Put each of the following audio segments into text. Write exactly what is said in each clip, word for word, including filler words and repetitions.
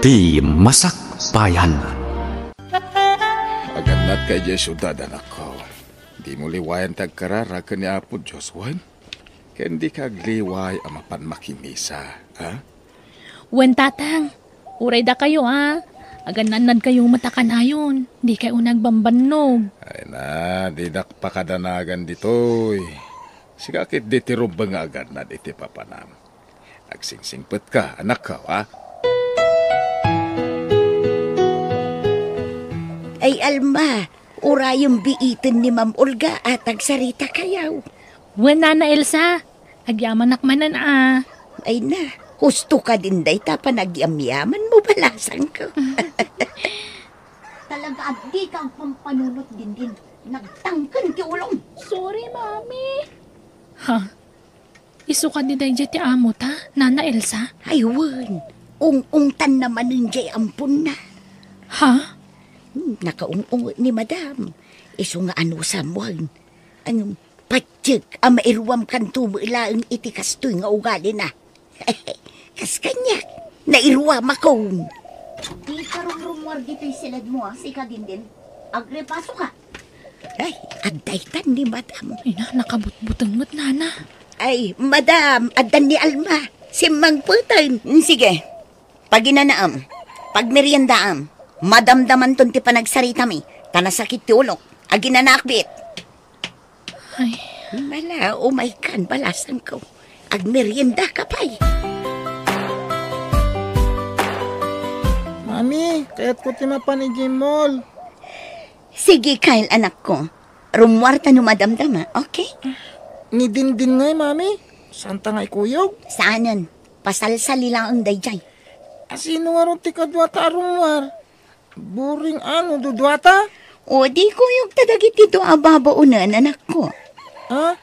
Ti Masakbayan. Agannadka idiay siudad, anakko. Dimo liwayan ti agkararag ken ni Apo Dios, wen? Ken dika agliway a mapan makimisa, ha? Wen, Tatang. Uray dakayo, a. Agannadnadkayo met a kanayon. Dikay unay agbambannog. Ay na, didak pakadanagan ditoy. Sika ketdi ti rumbeng nga agannad iti papanam. Agsingsingpetka, anakko, a. Ay, Alma, urayem biiten ni Ma'am Olga a tagsaritakayo. Wen, Nana Elsa, agyamanak manen a. Ay na, husto kadin dayta panagyamyamanmo, balasangko. Talaga a dika agpampanunot, Dindin. Nagtangken ti ulom. Sorry, Mami. Ha? Isu kadi daydiay ti amota, Nana Elsa? Ay, wen. Ung-ungtanna manen diay amponna. Ha? Hmm, nakaung-unget ni Madam. Isu nga anusam, wen. Ang patiek a mairuamkanto met laeng iti kastoy nga ugalina. Kas kaniak, nairuamakon. Dika rumrumuar ditoy siledmo, a, sika, Dindin. Agrepasoka. Ay, adda itan ni Madam. Ina, nakabutbuteng met, Nana. Ay, Madam, addan ni Alma. Simmangpeten. Mm, sige. Paginanaam. Pagmeriendaam. Madamdamanton ti panagsaritami. Ta nasakit ti ulok. Aginanaak biit. Ay. Mala, umaykan, balasangko. Agmeriendaka pay. Mami, kayatko ti mapan idiay mall. Sige, Kyle, anakko. Rummuarta no madamdama, okay? Ni Dindin ngay, Mami? Saanta nga ikuyog? Saanen. Pasalsali laeng daydiay. Asino ngarud ti kaduata a rummuar? Boring a no duduata? O, di kuyogta dagiti dua a babaonen, anakko. Ah?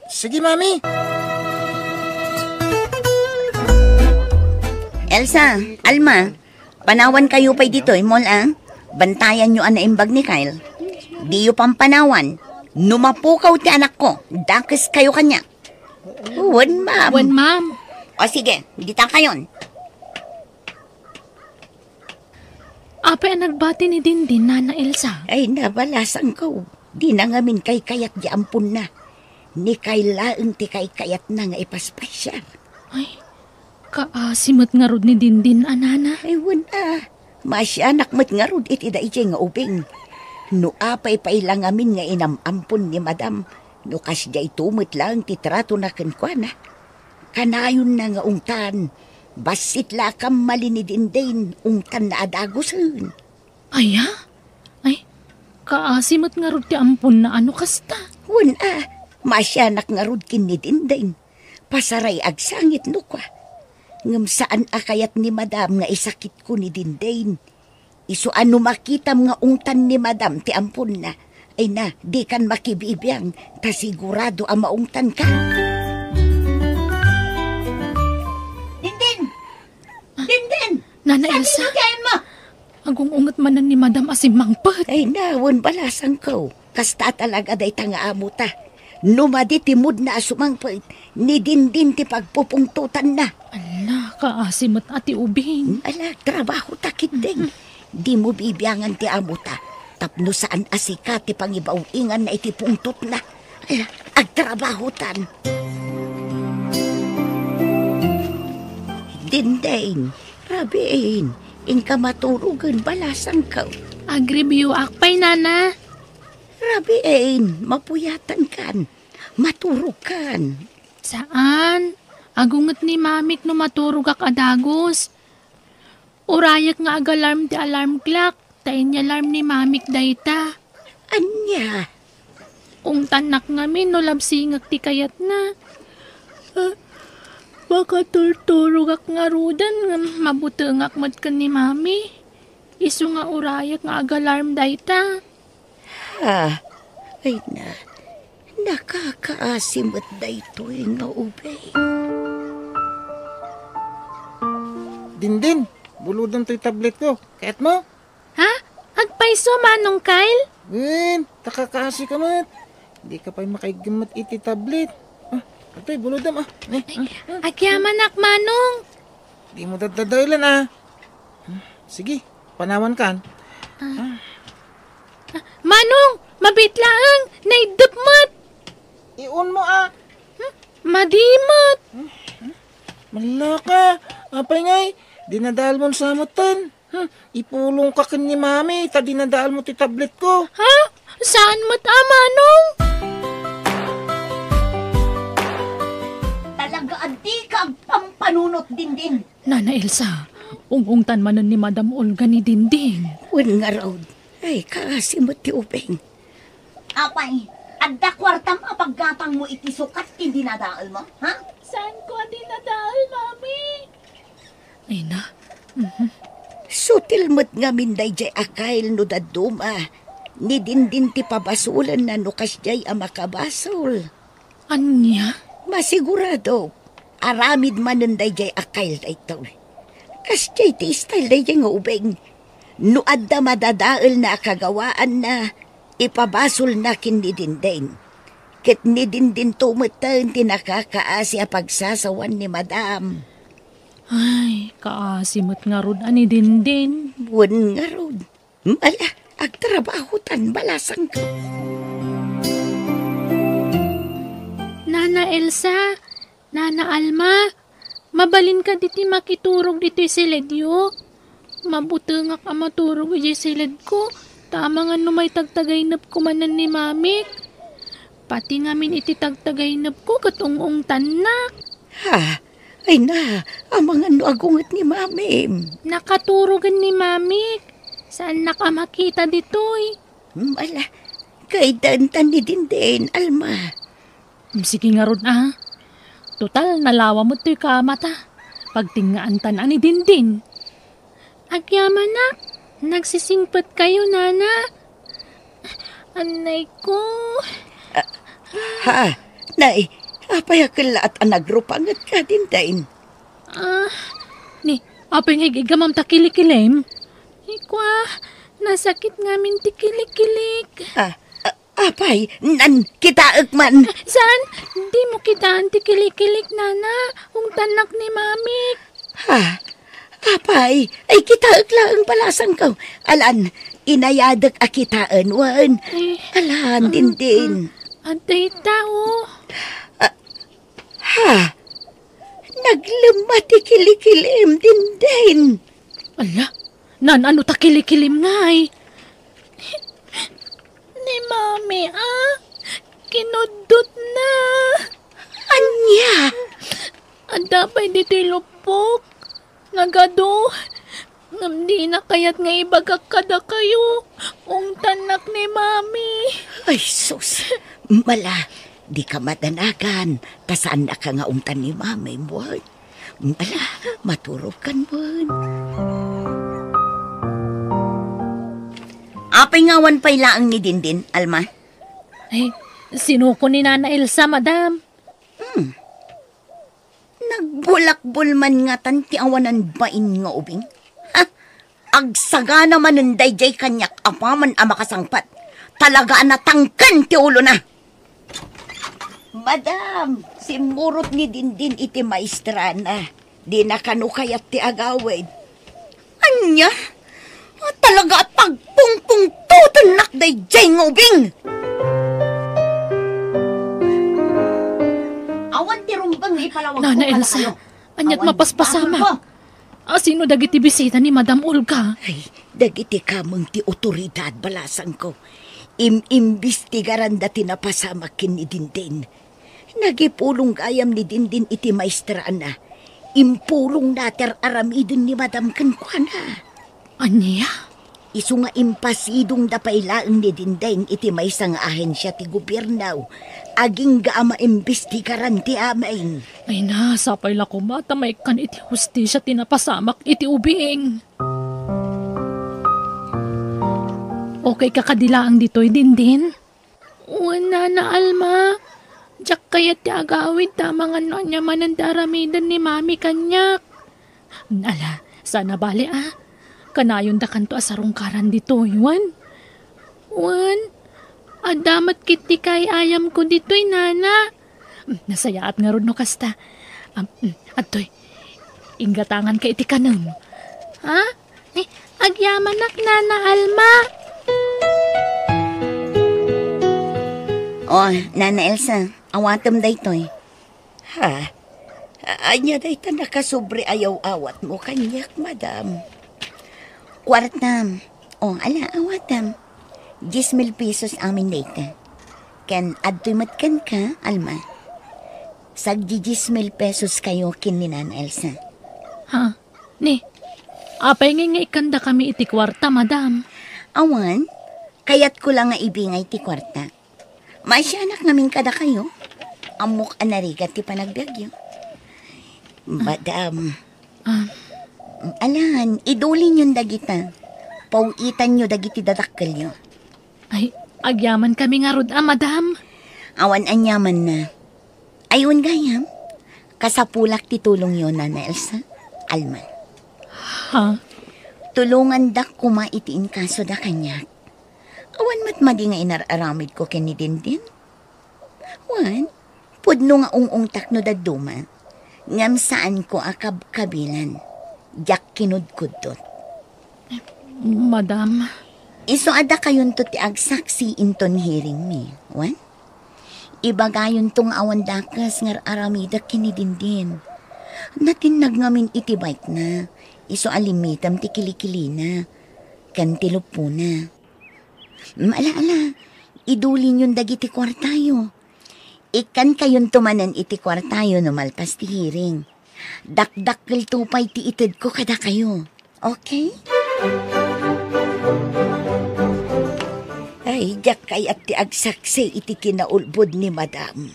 Sige, Mami. Elsa, Alma, panawankayo pay ditoy, mall, a? Bantayanyo a naimbag ni Kyle. Diyo pampanawan. No mapukaw ti anakko, dakeskayo kaniak. Wen, ma'am. Wen, ma'am. O sige, dita kayon. Apay a nagbati ni Dindin, Nana Elsa? Ay, nabalasangko. Dina ngamin kaykayat ti amponna. Ni Kyle laeng ti kaykayatna nga ipaspasiar. Ay, kaasi met ngarud ni Dindin a, Nana. Ay, wen a. Maasianak met ngarud iti daydiay nga ubing. No apay pay la ngamin nga inam-ampon ni Madam, no kasdiay to met laeng ti tratona kenkuana. Kanayonna nga ungtan, bassit la a kammali ni Dindin, ungtanna a dagusen. Aya? Ay, kaasi met ngarud ti amponna a no kasta. Wen a, maasianak ngarud ken ni Dindin. Pasaray agsangit no kua. Ngem saan a kayat ni Madam nga isakitko ni Dindin. Isu a no makitam nga ungtan ni Madam ti amponna, ay na, dikan makibibiang, ta sigurado a maungtanka. Dindin! Dindin! Nana Elsa? Saan ti kayenmo? Agung-unget manen ni Madam a simmangpet. Ay na, wen balasangko. Kasta talaga dayta nga amota. No madi ti moodna a sumangpet, ni Dindin ti pagpupungtotanna. Ala, kaasi met a ti ubing. Ala, trabahota ketdin. Dimo bibiangan ti amota. Tapno saan a sika ti pangibaw-inganna iti pungtotna. Ala, agtrabahotan. Dindin, rabiin, inka maturogen, balasangko. Agreviewak pay, Nana. Rabiin, mapuyatankan. Maturogkan. Saan. Agunget ni Mamik no maturogak a dagus. Urayek nga agalarm ti alarm clock, ta inyalarm ni Mamik dayta. Ania? Ungtannak ngamin no labsingek ti kayatna. Ah, makaturturogak ngaruden ngem mabutengak met ken ni Mami. Isu nga urayek nga agalarm dayta. Ha? Ay na, nakakaasi met daytoy nga ubing. Dindin, bulodem toy tabletko. Kayatmo? Ha? Agpayso, Manong Kyle? Wen, ta kaasika met. Dika pay makaiggem met iti tablet. Ah, atoy, bulodem, ah. Eh, ah, ah. Agyamanak, Manong. Dimo daddadaelan, ah. Sige, panawankan. Ah. Ah. Ah, Manong, mabiit laeng, naiddep met. Iunmo a. Hmm? Madi met. Mallaka, apay ngay, dinadaelmon sa metten. Hmm, ipulongka ken ni Mami, ta dinadaelmo ti tabletko. Ha? Saan met a, Manong? Talaga a dika agpampanunot, Dindin. Nana Elsa, ung-ungtan manen ni Madam Olga ni Dindin. Wen ngarud, ay, kaasi met ti ubing. Apay, adda kuartam a paggatangmo iti sukat ken dinadaelmo, ha? Saanko a dinadael, Mami. Ay na. Mhm. Sutil met ngamin daydiay a kail no dadduma. Ni Dindin ti pabasolenna no kasdiay a makabasol. Ania? Masigurado, aramid manen daydiay a kail daytoy. Kasdiay ti style daydiay nga ubing. No adda madadaelna a kagawaanna, ipabasolna ken ni Dindin. Ket ni Dindinto metten ti nakakaasi a pagsasawan ni Madam. Ay, kaasi met ngarud a ni Dindin. Wen ngarud. Ala, agtrabahotan, balasangko. Nana Elsa, Nana Alma, mabalin kadi ti makiturog ditoy siledyo? Mabutengak a maturog idiay siledko, ta amangan no maitagtagaynepko manen ni Mamik. Pati ngamin iti tagtagaynepko ket ung-ungtannak. Ha? Ay na, amangan no agunget ni Mamim. Nakaturogen ni Mamik. Saannak a makita ditoy. Hmm, ala, kaydantan ni Dindin, Alma. Hmm, sige ngarud, a. Total, nalawa met toy kamata. Pagtengngaantan a ni Dindin. Agyamanak, nagsisingpetkayo, Nana. Annay ko. Ah, ha? Nay, apay a kellaat a nagrupangetka, Dindin? Ah, ni, apay nga igamam ta kilikilim? Ikwa, nasakit ngamin ti kilikilik. Ah, ah, apay, nan, kitaek man. Saan? Dimo kitaan ti kilikilik, Nana. Ungtannak ni Mamik. Ha? Apay, ay kitaek laeng balasangko. Alan, inayadek a kitaen, wen. Ay. Alan, Dindin. Adda ita, o. Ah, ha? Naglemma ti kilikilim, Dindin. Ala, nan-ano ta kilikilim ngay? Ni Mami, a. Kinuddotna. Ania? Adda pay ditoy lupok. Nagadu. Ngem dina kayat nga ibagak kadakayo. Ungtannak ni Mami. Ay, sus. Mala, dika madanagan, ta saannaka nga ungtan ni Mami, wen. Ala, maturogkan man. Apay nga awan pay laeng ni Dindin, Alma? Ay, sinuko ni Nana Elsa, madam. Hmm. Nagbulakbol man ngatan ti awanan bain nga ubing? Ha? Agsagana manen daydiay kaniak apaman a makasangpet. Talaga a natangken ti ulona. Madam, simmurot ni Dindin iti maestrana. Dina kano kayat ti agawid. Ania? Talaga a pagpungpungtotennak daydiay nga ubing. Awan ti rumbeng nga ipalawagko. Nana Elsa, kadakayo. Aniat mapaspasamak? Awan basol ko. A, sino dagiti bisita ni Madam Olga? Ay, dagiti kameng ti otoridad, balasangko. Im-imbistigaranda ti napasamak ken ni Dindin. Nagipulong gayam ni Dindin iti maestrana. Impulongna ti ar-aramiden ni Madam kenkuana. Ania? Isu nga impasidongda pay laeng ni Dindin iti maysa nga ahensia ti gobierno. Agingga a maimbestigaran ti amin. Ay na, sapay la koma ta maikkan iti hustisia ti napasamak iti ubing. Okay ka kadi laeng ditoy, Dindin? Wen, Nana Alma, diak kayat ti agawid ta amangan no ania manen ti aramiden ni Mami kaniak. Ala, saan a bale, a. Kanayon dakanto a sarungkaran ditoy, wen? Wen, adda met ketdi kaay-ayamko ditoy, Nana. Mm, nasayaat ngarud no kasta. Am, mm, adtoy, inggatanganka iti kanem. Ha? Eh, Manak, Nana Alma. Oh, Nana Elsa, awatem daytoy. Ha? A-, ania dayta nakasobri a yaw-awatmo kaniak, madam? Kuartam. Oh, ala, awatam. Dies mil pesos amin dayta. Ken adtoy met kenka, Alma. Sagdidies mil pesos kayo ken ni Nana Elsa. Ha? Ni, apay ngay nga ikkandakami iti kuarta, madam? Awan, kayatko la nga ibingay ti kuarta. Maasianak ngamin kadakayo. Ammok a narigat ti panagbiagyo. Madam. Ah. Alan, idulinyon dagita. Paw-itanyo dagiti dadakkelyo. Ay, agyamankami ngarud a, madam. Awan aniamanna. Ay, wen gayam, kasapulak ti tulongyo, Nana Elsa. Alma. Ha? Tulongandak koma iti inkasoda kaniak. Awan met madi nga inar-aramidko ken ni Dindin. Wen, pudno nga ung-ungtak no dadduma, ngem saanko a kabkabilan. Diak kinudkuddot. Madam. Isu a dakayonto ti agsaksi inton hearingmi, wen? Ibagayonto nga awan dakes nga ar-aramidek ken ni Dindin. Natinnag ngamin iti bike-na, isu a limmitem ti kilikilina ken ti luppona. Mm, ala, ala, idulinyon dagiti kuartayo. Ikkankayonto manen iti kuartayo no malpas ti hearing. Dakdakkelto pay ti itedko kadakayo. Okay? Ay, diak kayat ti agsaksi iti kinaulbod ni Madam.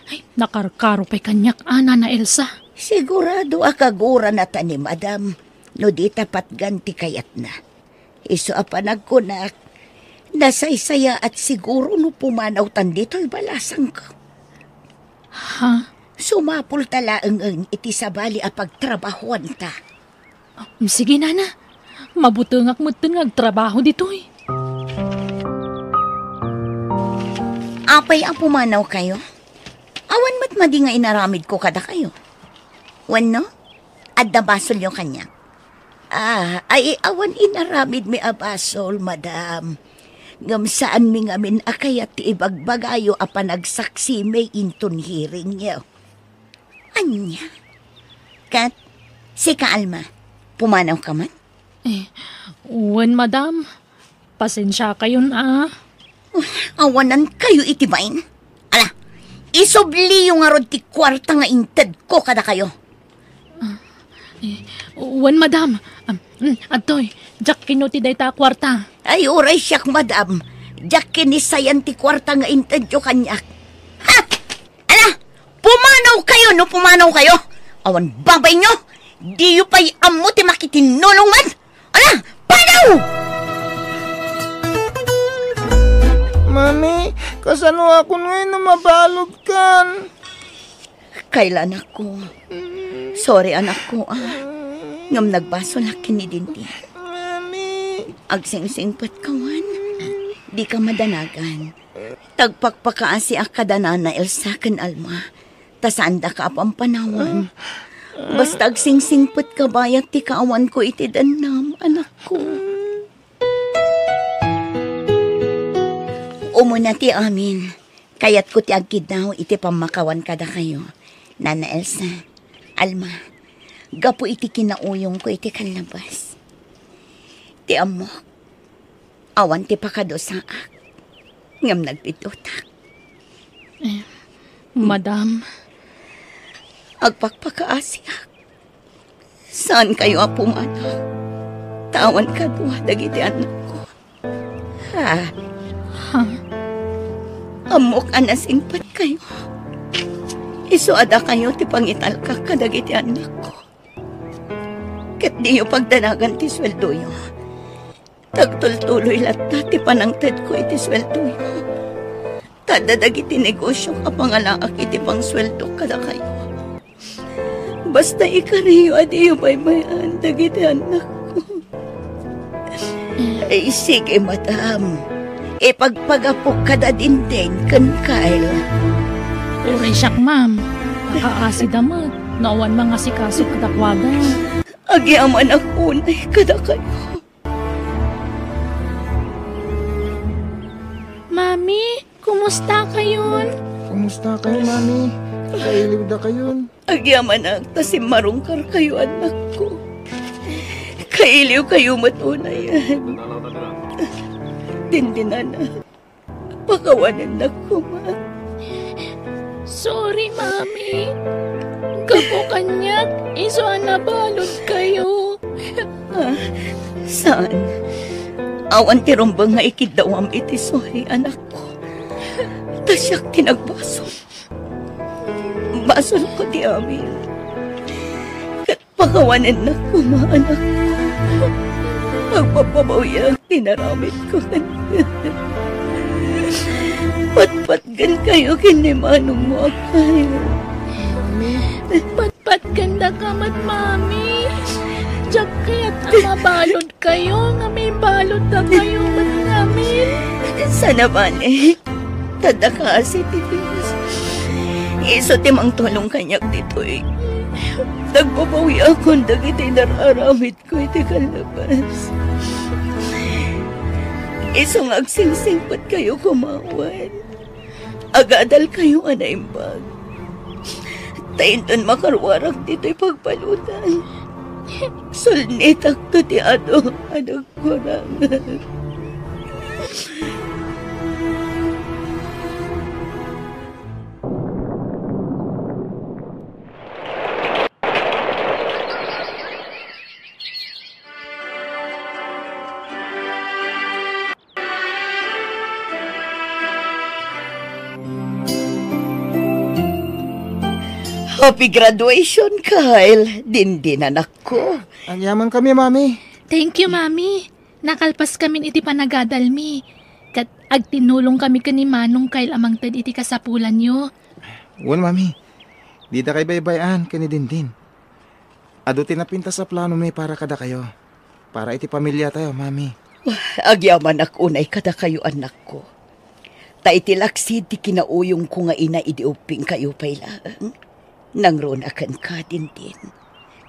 Ay, nakarkaro pay kaniak a, Nana Elsa. Sigurado a kaguranata ni Madam no dita patgan ti kayatna. Isu a panagkunak, nasaysayaat siguro no pumanawtan ditoy balasangko. Ha? Sumapulta laengen iti sabali a pagtrabahuanta. Ah, sige, Nana. Mabutengak metten nga agtrabaho ditoy. Apay a pumanawkayo? Awan met madi nga inaramidko kadakayo. Wenno, adda basolyo kaniak. Ah, ay, awan inaramidmi a basol, madam. Ngem saanmi ngamin a kayat ti ibagbagayo a panagsaksimi inton hearingyo. Ania? Ket, sika, Alma, pumanawka man? Eh, wen, madam. Pasensiakayon a. Awanankayo iti bain. Ala, isubliyo ngarud ti kuarta nga intedko kadakayo. Ah, eh, wen, madam. Am, mm, adtoy, diak kino ti dayta a kuarta. Ay, uray siak, madam. Diak kini sayan ti kuarta nga intedyo kaniak. Ha? Ala, pumanawkayo no pumanawkayo. Awan babainyo, diyo pay ammo ti makitinnulong man. Ala, panaw! Mami, kasano akon ngay no mabaludkan? Kayla, anakko. Sorry, anakko, ah. Ngem nagbasolak ken ni Dindin. Mami. Agsingsingpetka wen. Dika madanagan. Tagpakpakaasiak kada Nana Elsa ken Alma. Ta saandaka a pampanawan. Basta agsingsingpetka bayat ti kaawanko iti dennam, anakko. Umuna ti amin, kayatko ti agkiddaw iti pammakawan kadakayo, Nana Elsa, Alma, gapu iti kinauyongko iti kallabas. Ti ammok, awan ti pakadusaak, ngem nagbidutak. Eh, madam. Agpakpakaasiak. Saankayo a pumanaw. Ta awan kadua dagiti annakko. Ha? Ha? Ammok a nasingpetkayo. Isu a dakayo ti pangitalkak kadagiti annakko. Ket diyo pagdanagan ti sueldoyo. Tagtultuloy latta ti panangtedko iti sueldoyo. Ta adda dagiti negosio a pangalaak iti pangsueldo kadakayo. Basta ikariyo a diyo baybay-an dagiti annakko. Ay, sige, madam. Ipagpagapok kada Dindin ken Kyle. Uray siak, ma'am. Nakaasida met. No awan mangasikaso kadakuada. Agyamanak unay kadakayo. Mami, kumusta kayon? Kumusta kayo, Mami? Kailiw da kayon. Agyamanak ta simmarungkar kayo, anakko. Kailiw kayo met unayen. Dindin, anak. Pakawanennak koma. Sorry, Mami. Gapu kaniak, isu a nabalud kayo. Ah, saan? Awan ti rumbeng nga ikiddawam iti sorry, anakko. Ta siak ti nagbasol. Basolko ti amin. Ket pakawanennak koma, anakko. Agpapabawyak ti naramidko kenka. Patpatgen kayo ken ni manongmo a Kyle. Mami. Patpatgen daka met, Mami. Diak kayat a mabalud kayo, nga mabalud da kayo met ngamin. Saan a bale. Ta adda kaasi ti Dios. Isu ti mangtulong kaniak ditoy. Nagbabawiakon dagiti nararamidko iti kallabas. Isu nga agsingsingpet kayo koma wen. Agadal kayo a naimbag. Ta inton makaruarak ditoy pagbaludan, sulnitakto ti adu a nagkurang. Happy graduation, Kyle. Dindin, anakko. Agyamankami, Mami. Thank you, Mami. Nakalpaskamin iti panagadalmi. Ket agtinulongkami ken ni Manong Kyle a mangted iti kasapulanyo. Wen, Mami. Dida kay baybay-an ken ni Dindin. Adu ti napintas a planomi para kadakayo, para iti pamiliatayo, Mami. Agyamanak unay kadakayo, anakko. Ta iti laksid ti kinauyongko nga ina idi ubbingkayo pay laeng, nangruna kenka, Dindin,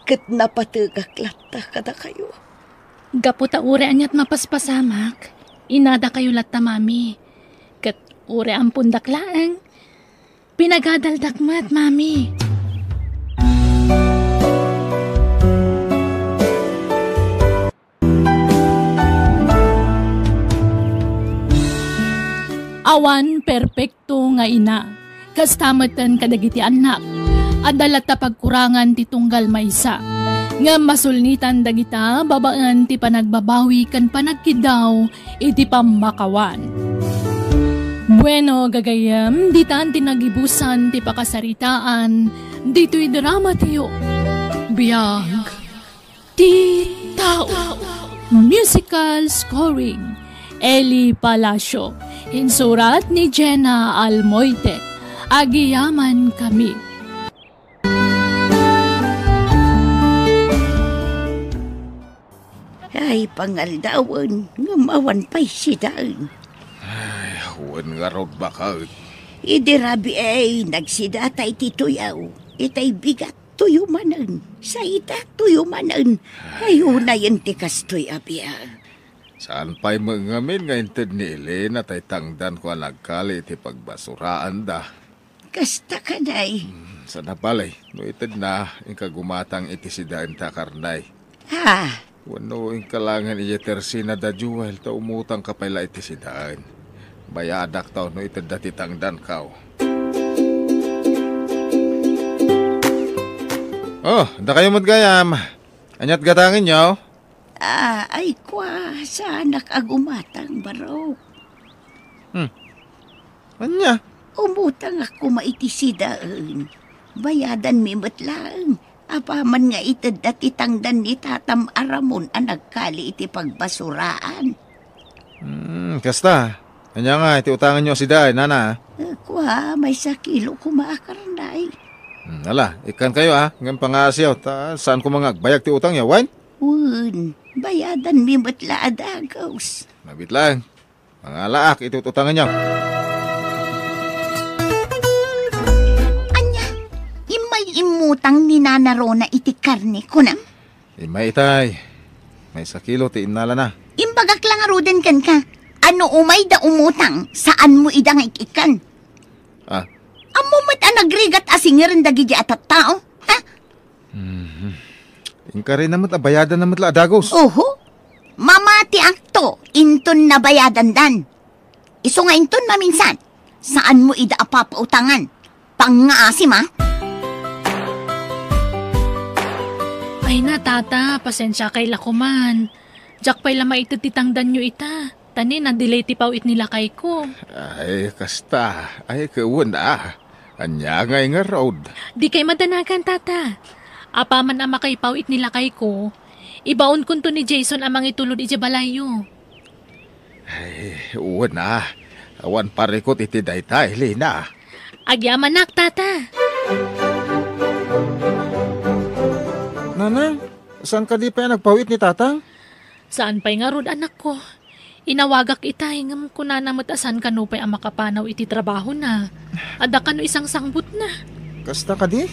ket napategak latta kadakayo. Gapu ta uray aniat mapaspasamak, inadakayo latta, Mami. Ket uray ampondak laeng, pinagadaldak met, Mami. Awan perpekto nga ina. Kasta metten kadagiti annak. Adda latta pagkurangan ti tunggal maysa. Ngem masulnitan dagita babaen ti panagbabawi ken panagkiddaw iti pammakawan. Bueno, gagayyem, ditan ti nagibusan ti pakasaritaan ditoy drama tayo. Biag ti Tao. Musical scoring, Eli Palacio. Insurat ni Jenna Almoite. Agyamankami. Ay, pangaldawen, ngem awan pay sidaen. Ay, wen ngarud, baket. Idi rabii, nagsidata iti tuyaw, itay bigat tuyo manen, saita tuyo manen. Ay, unayen ti kastoy a biag. Saan pay met ngamin nga inted ni Elena tay tangdanko a nagkali iti pagbasuraanda. Kasta kadi. Hmm, saan a bale, no itedna, inka gumatang iti sidaenta a karne. Ha? Wenno inka laengen idiay tersina da Joel ta umutangka pay la iti sidaen. Bayadakto no itedda ti tangdanko. Oh, dakayo met gayam. Ania't gatangenyo? Ah, ay kua, saanak a gumatang, barok. Hmm. Ania? Umutangak koma iti sidaen. Bayadanmi met laeng. Apaman nga itedda ti tangdan ni tatam a Ramon a nagkali iti pagbasuraan. Hmm, kasta. Ania nga iti utangenyo a sidaen, nana? Eh, kua, maysa kilo koma a karne. Hmm, ala, ikkankayo, a. Ngem pangaasiyo, ta saan koma nga agbayag ti utangyo, wen? Wen, bayadanmi met la a dagus. Mabiit laeng. Mangalaak iti ut-utangenyo. Ania? Immay immutang ni Nana Rona iti karne, kunam? Immay itay. Maysa kilo ti innalana. Imbagak la ngaruden kenka. a no umayda umutang, saanmo ida nga ik-ikkan. Ah. Ammo met a nagrigat a singiren dagidi a tattao, ha? Mhm. Inkari na met a bayadanna met la a dagus. Oho. Mamatiakto inton nabayadandan. Isu nga inton maminsan, saanmo ida a papautangan. Pangngaasim, a? Ay na, tata, pasensiakay la koman. Diak pay la maited ti tangdanyo ita. Ta ni, na-delay ti paw-it ni lakayko. Ay, kasta. Ay, kawen a. Ania ngay ngarud? Dikay madanagan, tata. Apaman a makaipaw-it ni lakayko, ibaonkonto ni Jason a mangitulod idiay balayyo. Ay, wen a. Awan parikut iti dayta, Elena. Agyamanak, tata. Nanang, saan kadi pay a nagpaw-it ni tatang? Saan pay ngarud, anakko? Inawagak itay, ngem kunana met a saan kano pay a makapanaw iti trabahona. Adda kano isangsangbutna. Kasta kadi?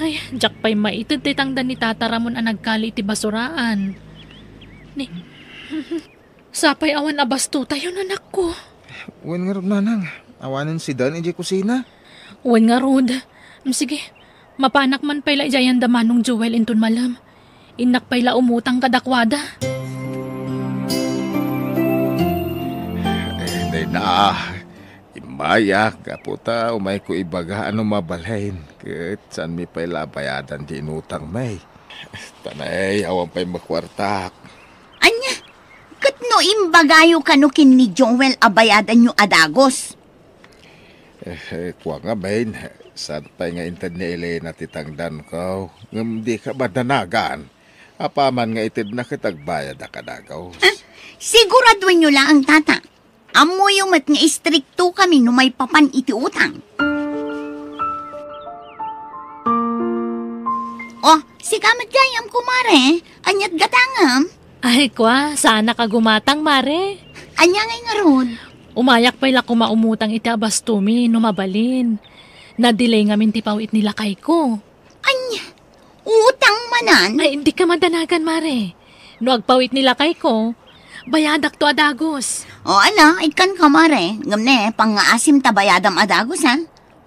Ay, diak pay maited ti tangdan ni Tata Ramon a nagkali iti basuraan. Ni, sapay awan a bastotayon, anakko. Wen ngarud, nanang, awanen sidan idiay kusina. Wen ngarud. Sige, mapanak man pay la idiay ayan da Manong Joel inton malem. Innak pay la umutang kadakuada. Eh, dayta, immayak, gapu ta umayko ibaga a no mabalin, ket saanmi pay la a bayadan ti inutangmi. Ta nay, awan pay makuartak. Ania, ket no imbagayo kano ken ni Joel a bayadanyo a dagus? Eh, eh, kua ngamin, saan pay nga inted ni Elena ti tangdanko, ngem dika madanagan. Apaman nga itedna ket agbayadak a dagus. Ah, siguraduenyo laeng, tata. Ammoyo met nga istrikto kami no maipapan iti utang. Oh, sika met gayam, kumare. Aniat gatangem? Ay, kua, saanak a gumatang, mare. Ania ngay ngarud? Umayak pay la koma umutang iti abastomi no mabalin. Na-delay ngamin ti paw-it ni lakayko. Ania? Utang manen? Ay, dika madanagan, mare. No agpaw-it ni lakayko, bayadakto a dagus. O, ala, ikkanka, mare. Ngem ne, pangngaasim ta bayadam a dagus, ha?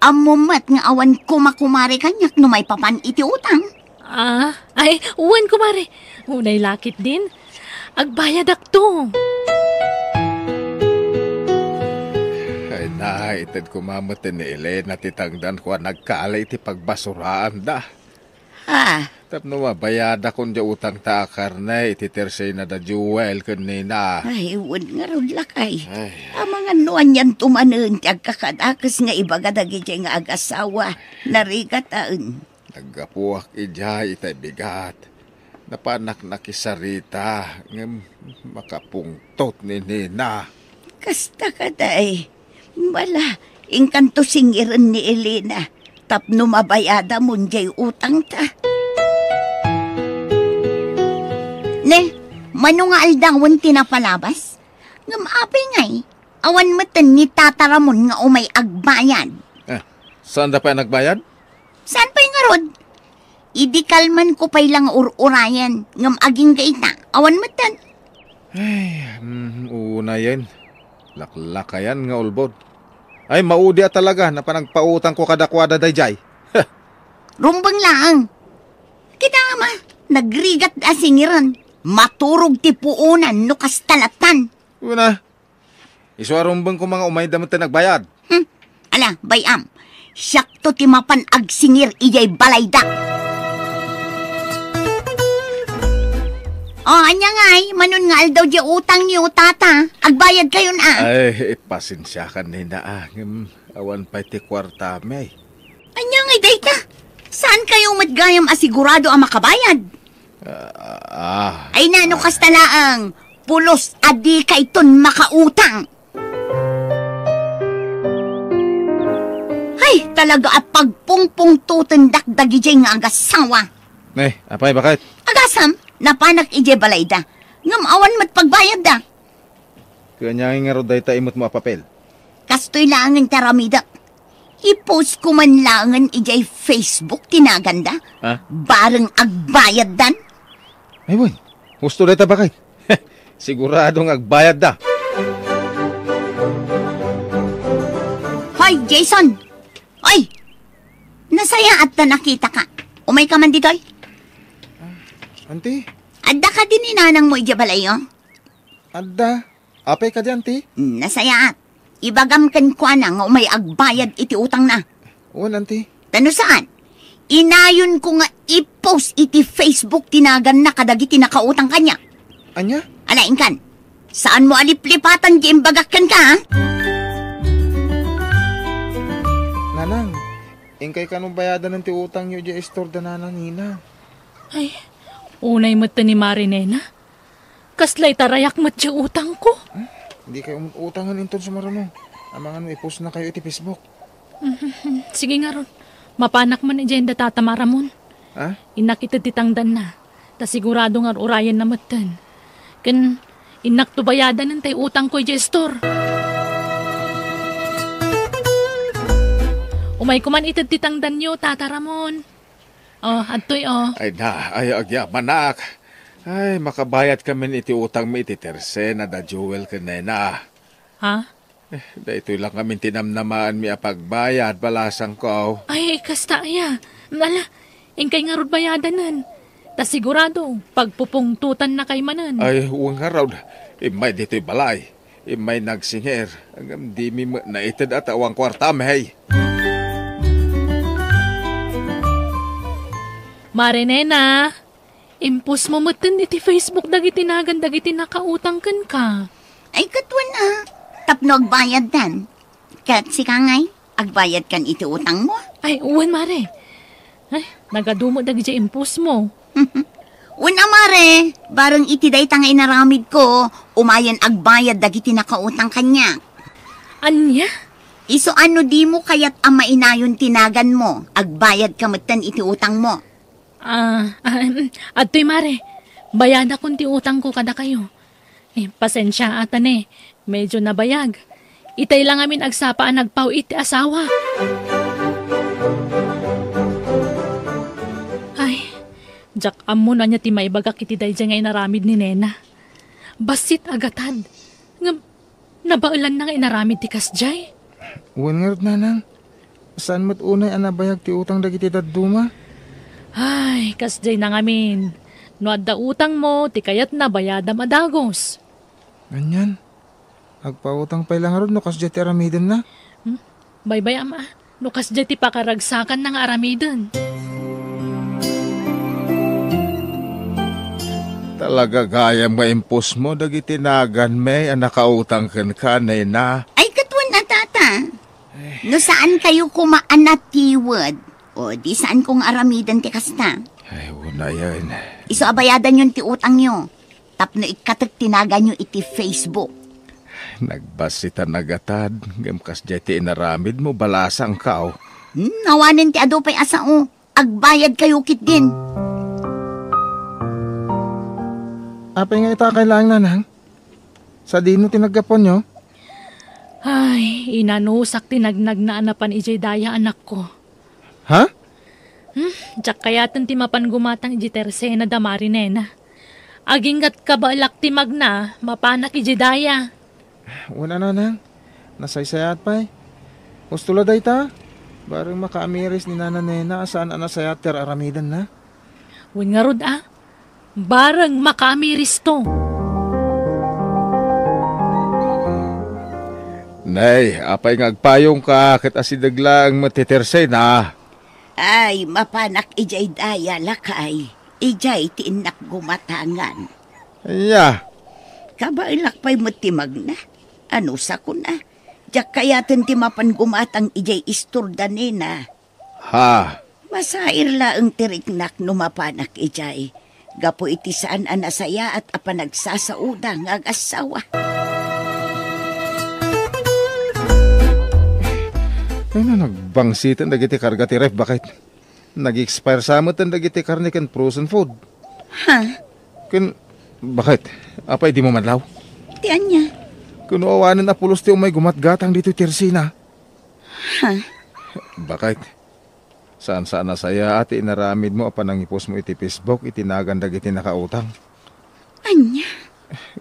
Ammom met nga awan kumakumare kaniak no maipapan iti utang. Ah, ay, wen, kumare. Unay la ketdin. Agbayadakto. Ay, naited koma met ni Elena ti tangdanko a nagkali iti pagbasuraanda. Ah. Tapno mabayadakon diay utangta a karne iti tersena da Joel ken Nina. Ay, wen ngarud lakay. Ay. Amangan no anianto manen ti agkakadakes nga ibaga dagidiay nga agasawa. Narigataen. Naggapuak idiay itay bigat. Napanak nakisarita, ngem makapungtot ni Nina. Kasta kadi. Bala, inkanto singiren ni Elena tapno mabayadamon diay utangta. Ne, mano nga aldawen ti napalabas? Ngem apay ngay, awan metten ni Tata Ramon nga umay agbayad. Eh, saanda pay a nagbayad? Saan pay ngarud? Idi kalmanko pay la nga ur-urayen, ngem agingga ita, awan metten. Ay, mm, unayen. Laklakayan nga ulbod. Ay, maudi a talaga, napan agpautangko kadakuada daydiay. Rumbeng laeng. Kita nga ma, nagrigat a singiren. Maturog ti puonan no kasta lattan. Una, isu a rumbeng koma nga umayda met ti nagbayad. Hmm. Ala, bay-am. Siakto ti mapan agsingir idiay balayda. O, ania ngay, manon nga aldaw diay utangyo, tata? Agbayadkayon a. Ay, pasensiakan, Nina, a. Ngem, awan pay ti kuartami. Ania ngay dayta? Saankayo met gayam a sigurado a makabayad? Ah, ah. Ay, nano kasta laeng, pulos a dikayton makautang. Ay, talaga a pagpungpungtotendak dagidiay nga agasawa. Eh, apay, bakit? Agasem, napanak idiay balayda. Ngem awan met pagbayadda. Ania ngay ngarud dayta imutmo a papel? Kastoy laengen ti aramidek. I-post ko man laengen idiay Facebook ti naganda. Ha? Bareng agbayaddan. Ay, wen. Husto dayta, bakit? Sigurado nga agbayadda. Jason! Oy! Nasayaat ta nakitaka. Umay ka man ditoy? Auntie? Adda kadi ni nanang mo idiay balayyo? Adda. Apay kadi, auntie? Hmm, nasayaat. Ibagam kenkuana nga umay agbayad iti utangna. Wen, auntie. Ta no saan, inayon ko nga i-post iti Facebook ti naganna kadagiti nakautang kaniak. Ania? Ala, inkan. Saan mo a liplipatan ti imbagak kenka, ha? Nanang, inkay kano bayadanen ti utangyo idiay istor da Nana Nina. Ay, unay met ni Mare Nena. Kasla itarayak met ti utangko. Hmm? Dikay um-, utangen inton sumaruno. Amangan no i-post na kayo iti Facebook. Mhm. Sige ngarud. Mapanak man idiay da Tata Ramon. Ha? Innak ited ti tangdanna. Ta sigurado nga urayenna metten. Ken innak to bayadanen tay utangko idiay istor. Umayko man ited ti tangdanyo, Tata Ramon. Oh, adtoy, oh. Ay na, ay, agyamanak. Ay, makabayad kamin iti utangmi iti Tersena da Joel ken Nena. Ha? Eh, daytoy lang kamin ti namnamaanmi a pagbayad, balasangko. Ay, kasta aya. Ala, inkay ngarud bayadanen. Ta sigurado, pagpupungtotannakay manen. Ay, wen ngarud. Immay ditoy balay. Immay nagsingir. Ngem dimi met naited a ta awan kuartam, hey. Mare Nena, i-post mo metten iti Facebook dagiti nagan dagiti nakautang kenka. Ay, ket wen a, tapno agbayaddan. Ket sika ngay, agbayadkan iti utangmo? Ay, wen, Mare. Ay, nagadu met dagiti i-post mo. Wen a, Mare, bareng iti dayta nga inaramidko, umayen agbayad dagiti nakautang kaniak. Ania? Isu a no dimo kayat a mainayon ti naganmo, agbayadka metten iti utangmo. Ah, ah, em, adtoy, Mare. Bayadakon ti utangko kadakayo. Eh, pasensia, ata ne. Medyo nabayag. Itay lang amin agsapa a nagpaw-it ti asawa. Ay, diak ammo no ania ti maibagak iti daydiay nga inaramid ni Nena. Bassit a gatad. Ngem, nabaelanna nga inaramid ti kasdiay. Wen ngarud, Nanang. Saan met unay a nabayag ti utang dagiti dadduma? Ay, kasdiay na ngamin. No adda utangmo, ti kayatna bayadam a dagus. Anian? Agpautang pay la ngarud no kasdiay ti aramidenna? Hmm? Baybay-am a, no kasdiay ti pakaragsakanna nga aramiden. Talaga gayam nga i-post mo dagiti naganmi a nakautang kenka, Nena. Ay, ket wen a, Tata. No saan kayo koma a natiwed, o di saan kong aramiden ti kasta. Ay, unayen. Isu a bayadanyon ti utangyo, tapno ikkatek ti naganyo iti Facebook. Nagbassit a nagatad, ngem kasdiay ti inaramid mo, balasangko. Hmm, awanen ti adu pay a sao. Agbayad kayo ketdin. Apay nga ita kay laeng, Nanang? Sadino ti naggapuanyo? Ay, inanusak ti nagnagna a napan idiay daya, anakko. Ha? Hmm, diak kayaten ti mapan gumatang idiay tersena da Mare Nena. Agingga kabaelak ti magna, mapanak idiay daya. Wen a, Nanang, nasaysayaat pay. Husto la dayta. Bareng makaamiris ni Nana Nena a saan a nasayaat ti ar-aramidenna. Wen ngarud a, bareng makaamiristo. Nay, apay nga agpayongka ket asideg laeng met ti tersena? Ay, mapanak idiay daya, lakay. Idiay ti innak gumatangan. Aya? Kabaelak pay met ti magna. Ano sakon a? Diak kayaten ti mapan gumatang idiay istor da Nena. Ha? Masair laeng ti riknak no mapanak idiay. Gapu iti saan a nasayaat a panagsasaoda nga agassawa. Ay na, nagbangsiten dagiti karga ti ref, baket. Nag-expire sa met dagiti karne ken frozen food. Ha? Ken, baket, apay dimo madlaw? Ti ania? Ken no awanen a pulos ti umay gumatgatang ditoy tersena. Ha? Baket, saan-saan a sayaat ti inaramid mo a panangipos mo iti Facebook iti nagan dagiti nakautang. Ania?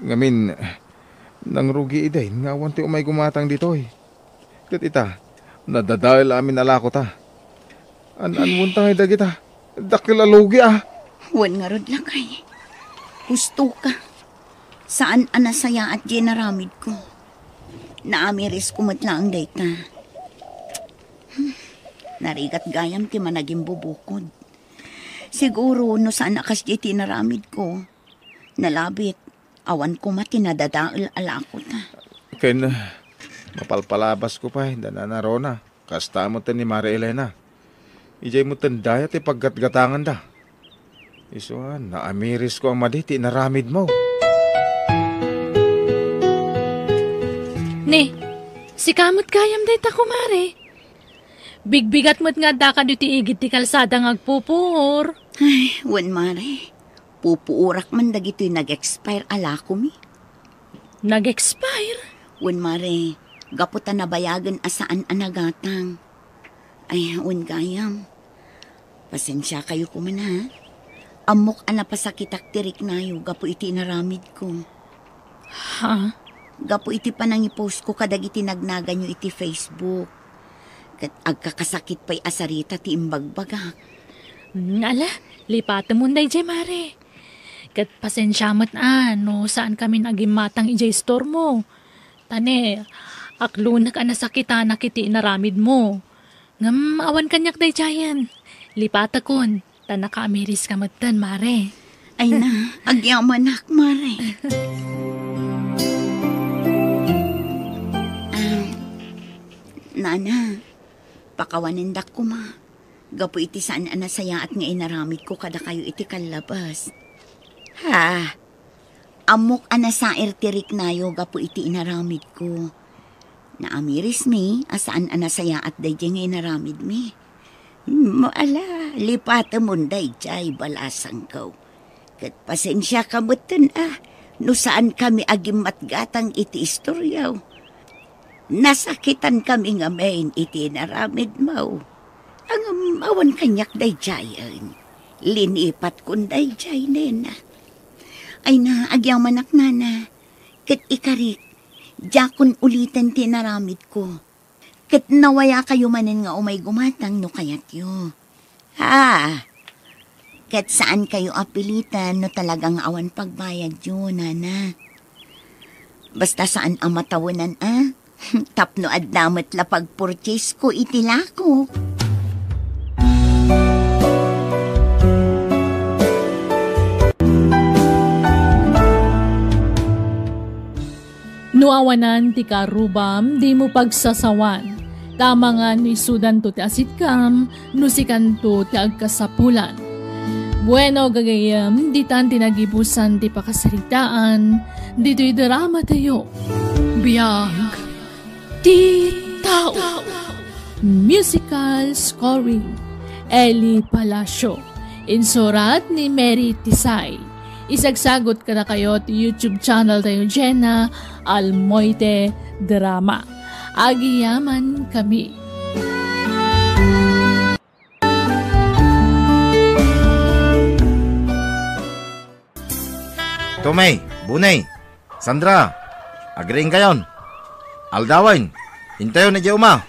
Ngamin, nangrugi idin nga awan ti umay gumatang ditoy. Ket ita, Nadadael amin a lakota. An-anmonta ngay dagita. Dakkel a lugi a. Wen ngarud, lakay. Husto ka. Saan a nasayaat diay inaramidko. Naamirisko met laeng dayta. Hmm. Narigat gayam ti managimbubukod. Siguro, no saan a kasdiay ti inaramidko, nalabit, awan koma ti nadadael a lakota. Ken, mapalpalabasko pay da Nana Rona, kasta met ni Mare Elena. Idiay met dayta ti paggatgatanganda. Isu a, naamirisko a madi ti inaramidmo. Ne, sika met gayam dayta, kumare. Bigbigat met nga addaka ditoy igid ti kalsada nga agpupuor. Ay, wen, mare. Pupuorak man dagitoy nag-expire a lakomi. Nag-expire? Wen, mare, gapu ta nabayagen a saan a nagatang. Ay, wen gayam. Pasensiakayo koma, ha? Ammok a napasakitak ti riknayo gapu iti inaramidko. Ha? Gapu iti panangipostko kadagiti nagnaganyo iti Facebook. Ket agkakasakit pay a sarita ti imbagbagak. Mm, ala, lipatemon daydiay, mare. Ket pasensia met a no saan kamin agimmatang idiay istormo. Ta ne, aklonek a nasakitanak iti inaramidmo. Ngem awan kaniak daydiayen. Lipatekon, ta nakaamiriska metten, mare. Ay na, agyamanak, mare. Ah, nana, pakawanendak koma. Gapu iti saan a nasayaat nga inaramidko kadakayo iti kallabas. Ha? Ammok a nasair ti riknayo gapu iti inaramidko. Naamirismi a saan a nasayaat daydiay nga inaramidmi. Hmm, ala, lipatemon daydiay, balasangko. Ket pasensiaka metten a no saankami agimmatgatang iti istoriaw. Nasakitankami ngamin iti inaramidmo. Ngem awan kaniak daydiayen. Linipatkon daydiay, nena. Ay na, agyamanak, nana. Ket ikarik, diakon uliten ti inaramidko. Ket nawayakayo manen nga umay gumatang no kayatyo. Ha? Ket saankayo a pilitan no talaga nga awan pagbayadyo, nana. Basta saan a matawenan a. Tapno adda met la pagpurtisko iti lakok. No awanan ti karubam, dimo pagsasawan. Ta amangan no isudanto ti asitkam, no sikanto ti agkasapulan. Bueno, gagayyem, ditan ti nagibusan ti pakasaritaan, ditoy drama tayo. Biag ti tao. Musical scoring, Eli Palacio. Insurat ni Mary Tisay. Isagsagot kadakayo ti YouTube channel tayo, Jenna Almoite Drama. Agyamanak kami. Tommy, Bunay, Sandra, agriingkayon. Aldawen, intayon idiay uma.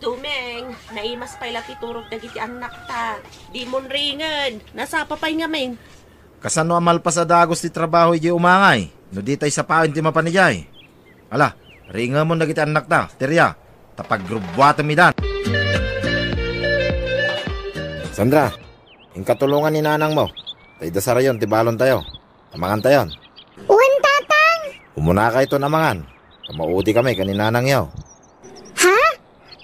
Dumeng, naimas pay la ti turog dagiti annakta. Dimon ringed, nasapa pay ngamin. Kasano a malpas a dagus ti trabaho idiay uma ngay, no ditay sapaen ti mapan idiay? Ala, riingemon dagiti annakta, Teria, ta pagrubuatem idan. Sandra, inka tulongan ni nanangmo, ta idasarayon ti balontayo. Amangantayon. Wen, Tatang. Umunakayton amangan. Ta maudikami ken ni nanangyo. Ha?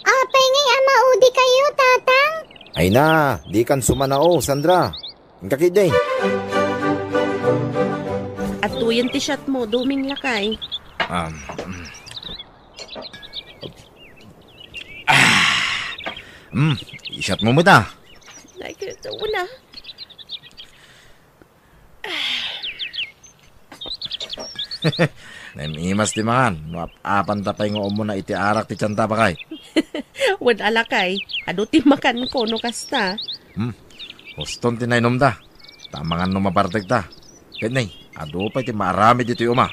Apay ngay a maudikayo, Tatang? Ay na, dikan sumanao, Sandra. Inka ketdi. Adtoyen ti shot mo, Dumeng lakay. Um, mm. Ah. Mm, i-shot mo met a. Ay, wala. Naim-imas ti mangan, no ap-apanta pay nga umuna iti arak ti tianta, bakay. Wen a lakay, adu ti makanko no kasta. Hmm, huston ti nainumda. Ta mangan no mabartekta. Ket nay, adu pay ti maaramid ditoy uma.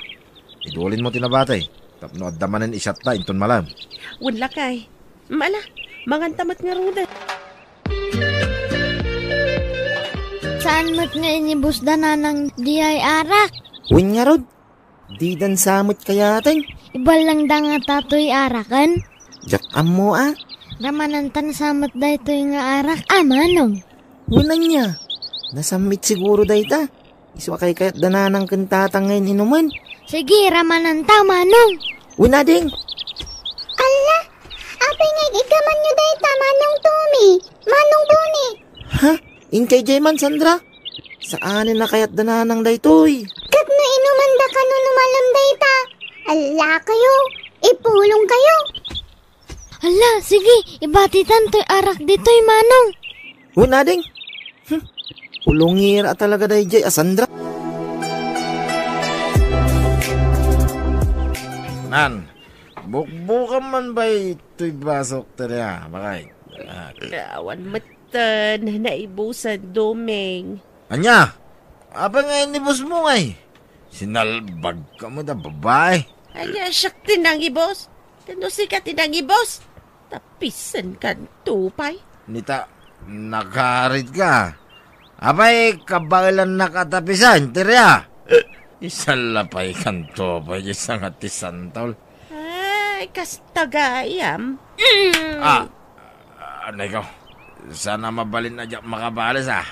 Idulinmo ti nabati, tapno adda manen i-shotta inton malem. Wen lakay. Mala, Manganta met ngaruden. Saan met nga inibusda nanang diay arak? Wen ngarud, didan sa met kayaten. Iballangda ngata toy araken? Diak ammo a. Ramanantan sa met daytoy nga arak a, manong. Wen ania, nasammit siguro dayta. Isu a kaykayatda nanang ken tatang nga in-inumen. Sige, ramananta, manong. Wen ading. Alla, apay nga igiggamanyo dayta, Manong Tommy, Manong Boni? Ha? Inkay diay man, Sandra? Saanen a kayatda nanang daytoy. Ket no inumanda kano no malem dayta, allakayo, ipulongkayo. Hala, sige, ibatitan toy arak ditoy, manong. Wen ading. Hmm. Pulongera talaga daydiay a Sandra. Nan, bukbukam man bay toy basok dayta, bakay. Ah. Awan metten naibusan, Doming. Ania? Apay nga inibusmo ngay? Sinalbagka met a babai. Ania, siak ti nangibus? Ket no sika ti nangibus, tapisenkan to pay. Nita, nakaritka. Apay, kabaelannak a tapisen, Teria? Isalapaykan to pay, isang ti santol. Ay, kasta gayam. Mm. Ah, anay ko. Sana mabalin a diak makabales, ah.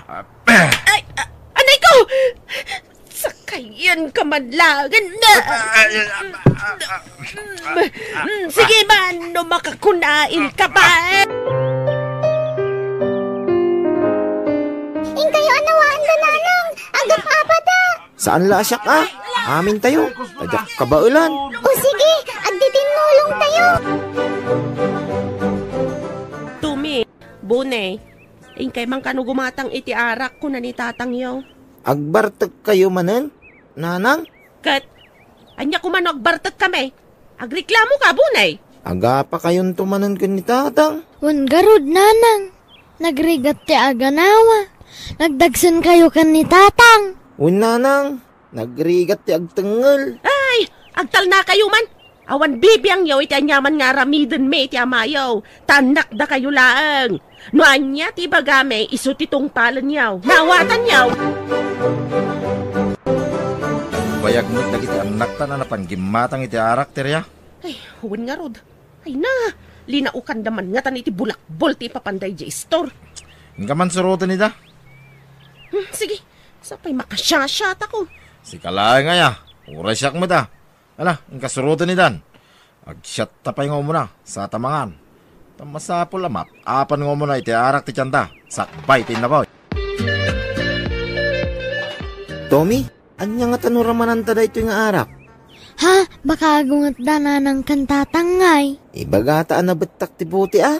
Ay, a-, anay ko! Sakayanka man laeng. Mm, sige man, no makakunailka pa. Inkayo a nawaan da nanang, agap-apata. Saan la a siak a? Amintayo. Adiak kabaelan. O sige, agtitinnulongtayo. Tumi, Bune, inkay man kano gumatang iti arak, kuna ni tatangyo. Agbartekkayo manen, nanang? Ket, ania koma no agbartekkami? Agreklamoka, Bune? Agapakayonto manen ken ni tatang. Wen garud, nanang. Nagrigat ti aganawa. Nagdagsenkayo ken ni tatang. Wen nanang, nagrigat ti agtengngel. Ay, agtalnakayo man. Awan bibiangyo iti aniaman nga aramidenmi iti amayo. Ta annakdakayo laeng. No ania ti ibagami, isu ti tungpalenyo. Naawatanyo. Bayag met dagiti annaktan a napan gimmatang iti arak, Teria. Ay, wen ngarud. Ay na, linaukanda man ngatan iti bulakbol ti ipapanda idiay istor. Inka man suroten ida. Hmm, sige, sapay makasiasiatako. Sika laeng aya, uray siak met a. Ala, inka suroten idan. Agsiatta pay nga umuna, sata mangan. Ta masapul a maap-apan nga umuna iti arak ti tianda, sakbay ti innapoy. Tommy, ania ngata no ramananta daytoy nga arak? Ha? Baka agungetda nanang ken tatang ngay. Ibagata a nabettak ti puti a.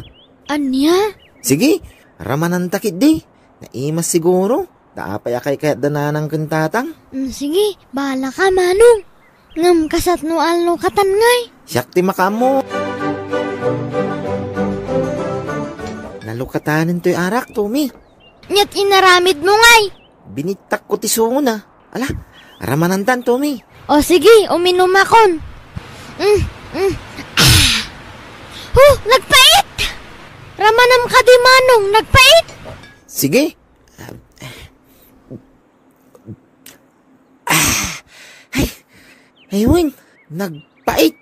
Ania? Sige, ramananta ketdi. Naimas siguro. Ta apay a kaykayatda nanang ken tatang? Mm, sige, bahala ka, manong. Ngem kasat no allo katan ngay. Siak ti makaammo. Nalukatanen toy arak, Tommy. Aniat inaramidmo ngay? Binittakko ti sungona. Ala, ramanantan, Tommy. O sige, uminumakon. Mm, mm. Ah! Huh, nagpait! Ramanam kadi, manong, nagpait! Sige. Ah, ay, ay, wen, nagpait.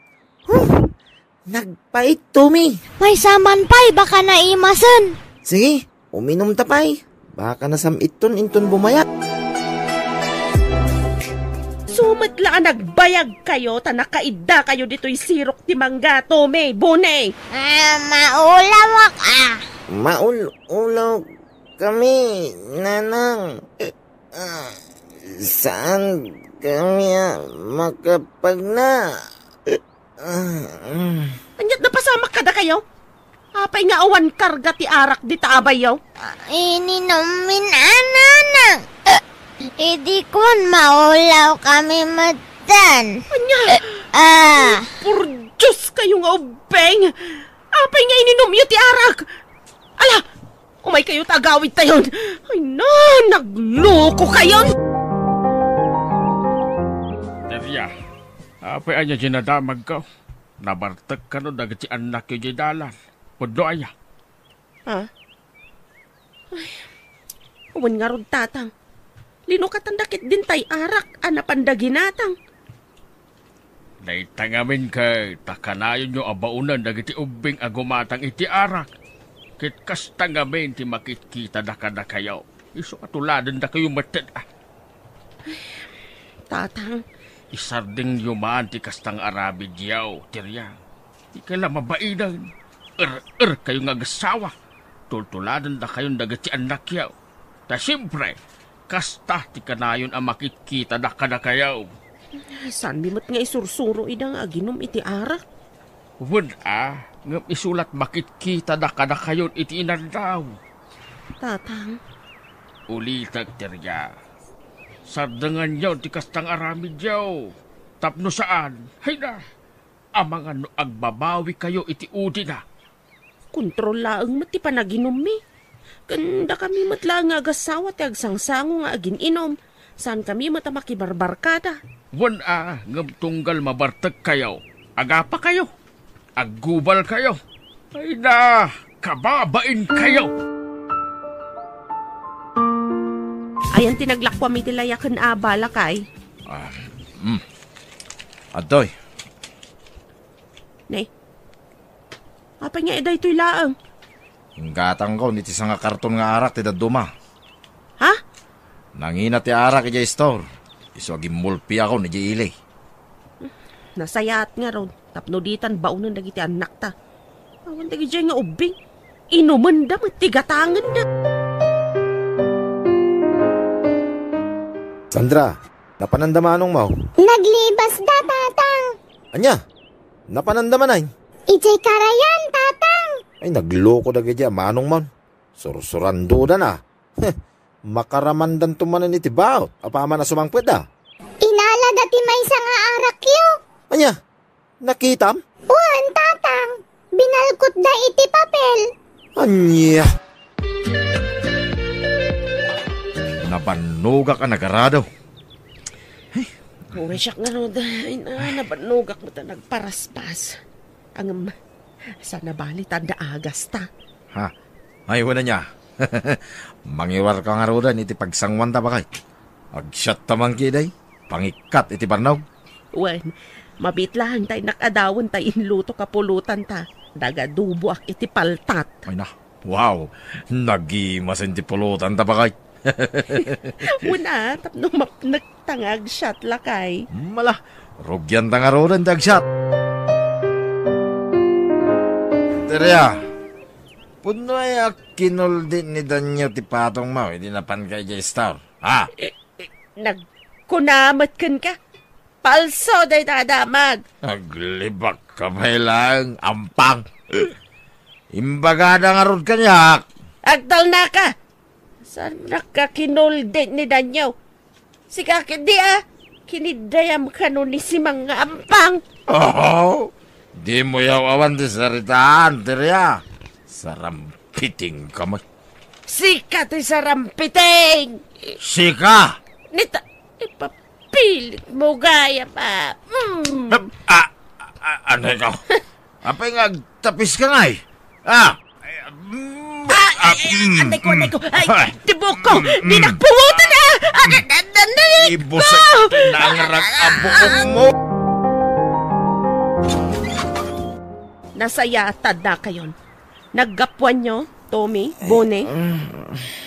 Huh, nagpait, Tommy. Maysa man pay, baka naimasen. Sige, uminumta pay. Baka nasam-itton inton bumayag. Sumet la a nagbayagkayo ta nakaiddakayo ditoy sirok ti mangga, Tommy, Bune. Ah, maulawak, ah. Maul-ulaw kami, nanang. Ah, saan kami a makapagna? Ah, mm. Aniat napasamak kadakayo? Apay nga awan karga ti arak dita abayyo? Ininummin a, nanang. Idi kuan, maulaw kami metten. Ania? Ah. Por Dios kayo nga ubbing! Apay nga ininumyo ti arak? Ala, umaykayo ta agawidtayon. Ay na, naglokokayon! Daria, apay ania ti nadamagko? Nabartek kano dagiti annakyo diay dalan? Pudno aya? Ah? Ay, wen ngarud, Tatang. Linukatanda ketdin tay arak a napanda ginatang. Dayta ngamin ket ta kanayonyo a baonen dagiti ubbing a gumatang iti arak. Ket kasta ngamin ti makitkitada kadakayo. Isu a tuladendakayo met. Ah. Tatang. Isardengyo man ti kasta nga aramidyo, Teria. Ikala mabainen, er-erkayo nga agassawa, tultuladendakayon dagiti annakyo. Ta siempre, kasta ti kanayon a makitkitada kadakayo. Saanmi met nga isursuro ida nga aginum iti arak? Wen a, ngem isu la ti makitkitada kadakayon iti inaldaw. Tatang. Ulitek, Teria. Sardenganyo ti kasta nga aramidyo. Tapno saan, hayna, amangan no agbabawikayo iti udina. Kontrol laeng met ti panaginummi. Ken dakami met laeng nga agassawa ti agsangsango nga agin-inum. Saankami met a makibarbarkada. Wen a, ngem tunggal mabartekkayo, agapakayo, aggubalkayo. Ay na, kababainkayo! Ayan ti naglakuam iti layaken a bala, kay. Ah, mm. Adtoy. Ne? Apay nga daytoy laeng? Inggatangkon iti sanga karton nga arak ti dadduma. Ha? Nangina ti arak idiay store. Isu a gimmulpiakon idiay ili. Nasayaat ngarud, tapno ditan baonen dagiti annakta. Awan dagidiay nga ubbing. Inumenda met ti gatangenda. Sandra, napananda manongmo? Naglibasda, Tatang. Ania? Napananda manen? Idiay karayan, Tatang. Ay, nagloko dagiti a manongmon. Sursurandoda na. Heh, makaramandanto manen iti baot. Apaman a sumangpetda. Inalada ti maysa nga arakyo. Ania? Nakitam? Wen, Tatang. Binalkotda iti papel. Ania? Nabannogak a nagarado. Uray siak ngarud, ay na, nabannogak met a nagparaspas. Ngem, saan a bali ta adda agasta. Ha? Ay, wen ania. Mangiwarka ngaruden iti pagsanguanta, baket. Agsiatta man ketdi, pangikkat iti bannog. Wen, mabiit laeng ta innak adawen ta inlutok a pulotanta. Nagaduboak iti paltat. Ay na, wow, nagimasen ti pulotanta, baket. Wen a, tapno mapnek ta nga agsiat, lakay. Mala, rugianta ngaruden ti agsiat. Teria, pudno aya kinuldi ni Danyo ti patongmo idi napanka idiay store, ha? Eh, eh, nagkuna met kenka? Palso dayta a damag. Aglibakka pay laeng, ampang. Imbagada ngarud kaniak. Agtalnaka! Saannaka kinuldi ni Danyo? Sika ketdi a, kiniddayam kano ni Simang nga ampang. Oh, dimo yaw-awan ti saritaan, Teria. Sarampitingka met. Sika ti sarampiting! Sika! Nita, ipapilit mo gayam a. Mm. Ah, ah, ano ikaw? Apay nga agtapiska ngay? Ah! Ay, mm, ah, ay, ay, mm, anday ko, anday ko. Ay, ay, ti buok ko. Mm, mm. Di nagpuwatan, ah! Ah, da, da, da, da, Ibus ko! Ay, nangrag a buok mo. Nasayaat ta adda kayon. Naggapuanyo, Tommy, Bone?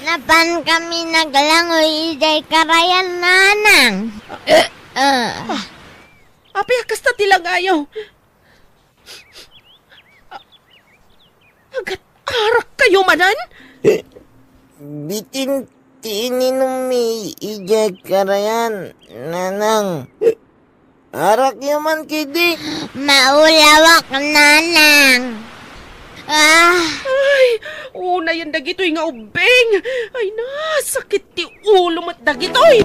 Napan kami naglangoy idiay karayan, Nanang. Eh, ah. Ah, apay a kasta ti langayo? Agat-arak kayo manen? Eh, bitin ti ininummi idiay karayan, Nanang. Arakyo man ketdi. Maulawak, Nanang. Ah. Ay, unayen dagitoy nga ubbing. Ay, nasakit ti ulo met dagitoy.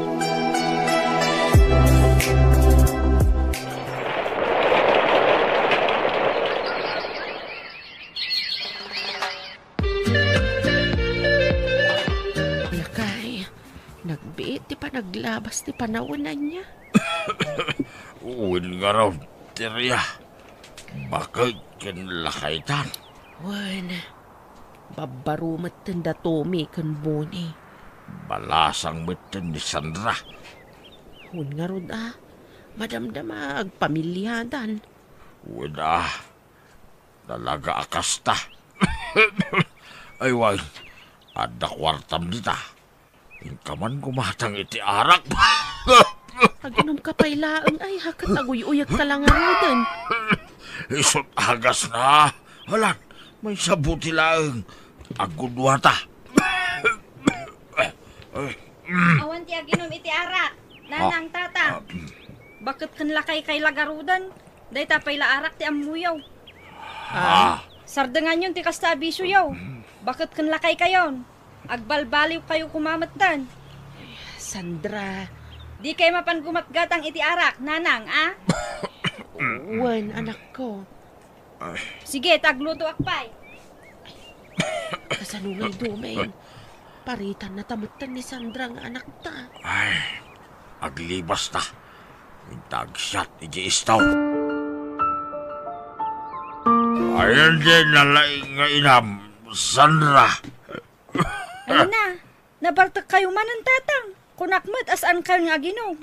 Lakay, nagbiit ti panaglabas ti panawen ania. Wen ngarud, Teria. Baket ken lakaytan. Wen. Babbaro metten da Tommy ken Bonnie. Balasang metten ni Sandra. Wen ngarud a, madamdama agpamiliadan. Wen a, talaga a kasta. Ay, wen, adda kuartam dita. Inka man gumatang iti arak. Aginom ka pay laeng, ay, haket aguy-uyek ka lang ngaruden. Isut' agas na. Alan, may sabuti laeng. Agudua ta. Awan ti aginom iti arak, nanang, tatang. Baket ken lakay kay la ngaruden, dayta pay la arak ti ammoyo. Ah. Sardenganyon ti kasta a bisioyo. Baket ken lakaykayon. Agbalbaliwkayo koma metten. Sandra. Dikay mapan gumatgatang iti arak, nanang, a? Wen, anakko. Sige, ta aglutoak pay. Kasano ngay dumen? Paritan na ta metten ni Sandra nga anakta. Ay, aglibas ta. Inta agsiat iti istaw. Ayan di nalaing nga inam, Sandra. Ay na, nabartekkayo manen, tatang. Kunak met a saankayon nga aginom.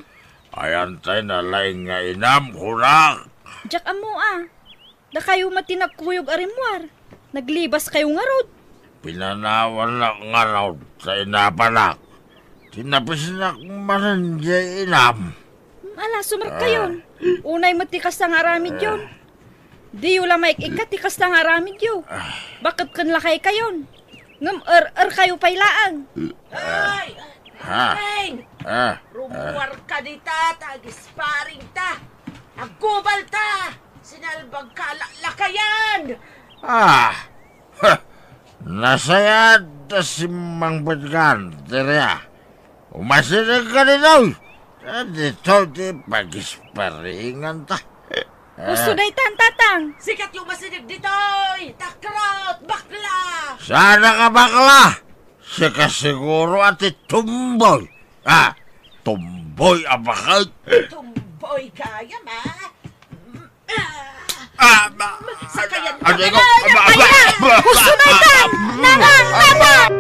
Ayan tay nalaing nga inam, kunak. Diak ammo a. Dakayo met ti nagkuyog a rimmuar. Naglibaskayo ngarud. Pinanawannak ngarud ta inapanak. Tinapisnak manen diay inam. Ala, sumarkayon. Unay met ti kasta nga aramidyon. Diyo la maik-ikkat ti kasta nga aramidyo. Baket ken lakaykayon. Ngem er-erkayo pay laeng. Ay! Ha? Ring! Ah. Rummuarka dita, ta agisparingta. Aggubalta! Sinalbagka a laklakayan! Ah! Ha! Nasayaat ta simmangpetkan, Teria. Umasidegka ditoy. Ta ditoy ti pagisparinganta. Usto daytan, tatang. Sika ti umasideg ditoy, takrot, bakla. Saan a ka bakla? Sika siguro a ti tumboy. Ah, tumboy a baket. Tumboy gayam, a. Ah, ba, sakayan ka. Aray ko, ba, ba, ba, ba, gusto na ita! Nanang, nanang!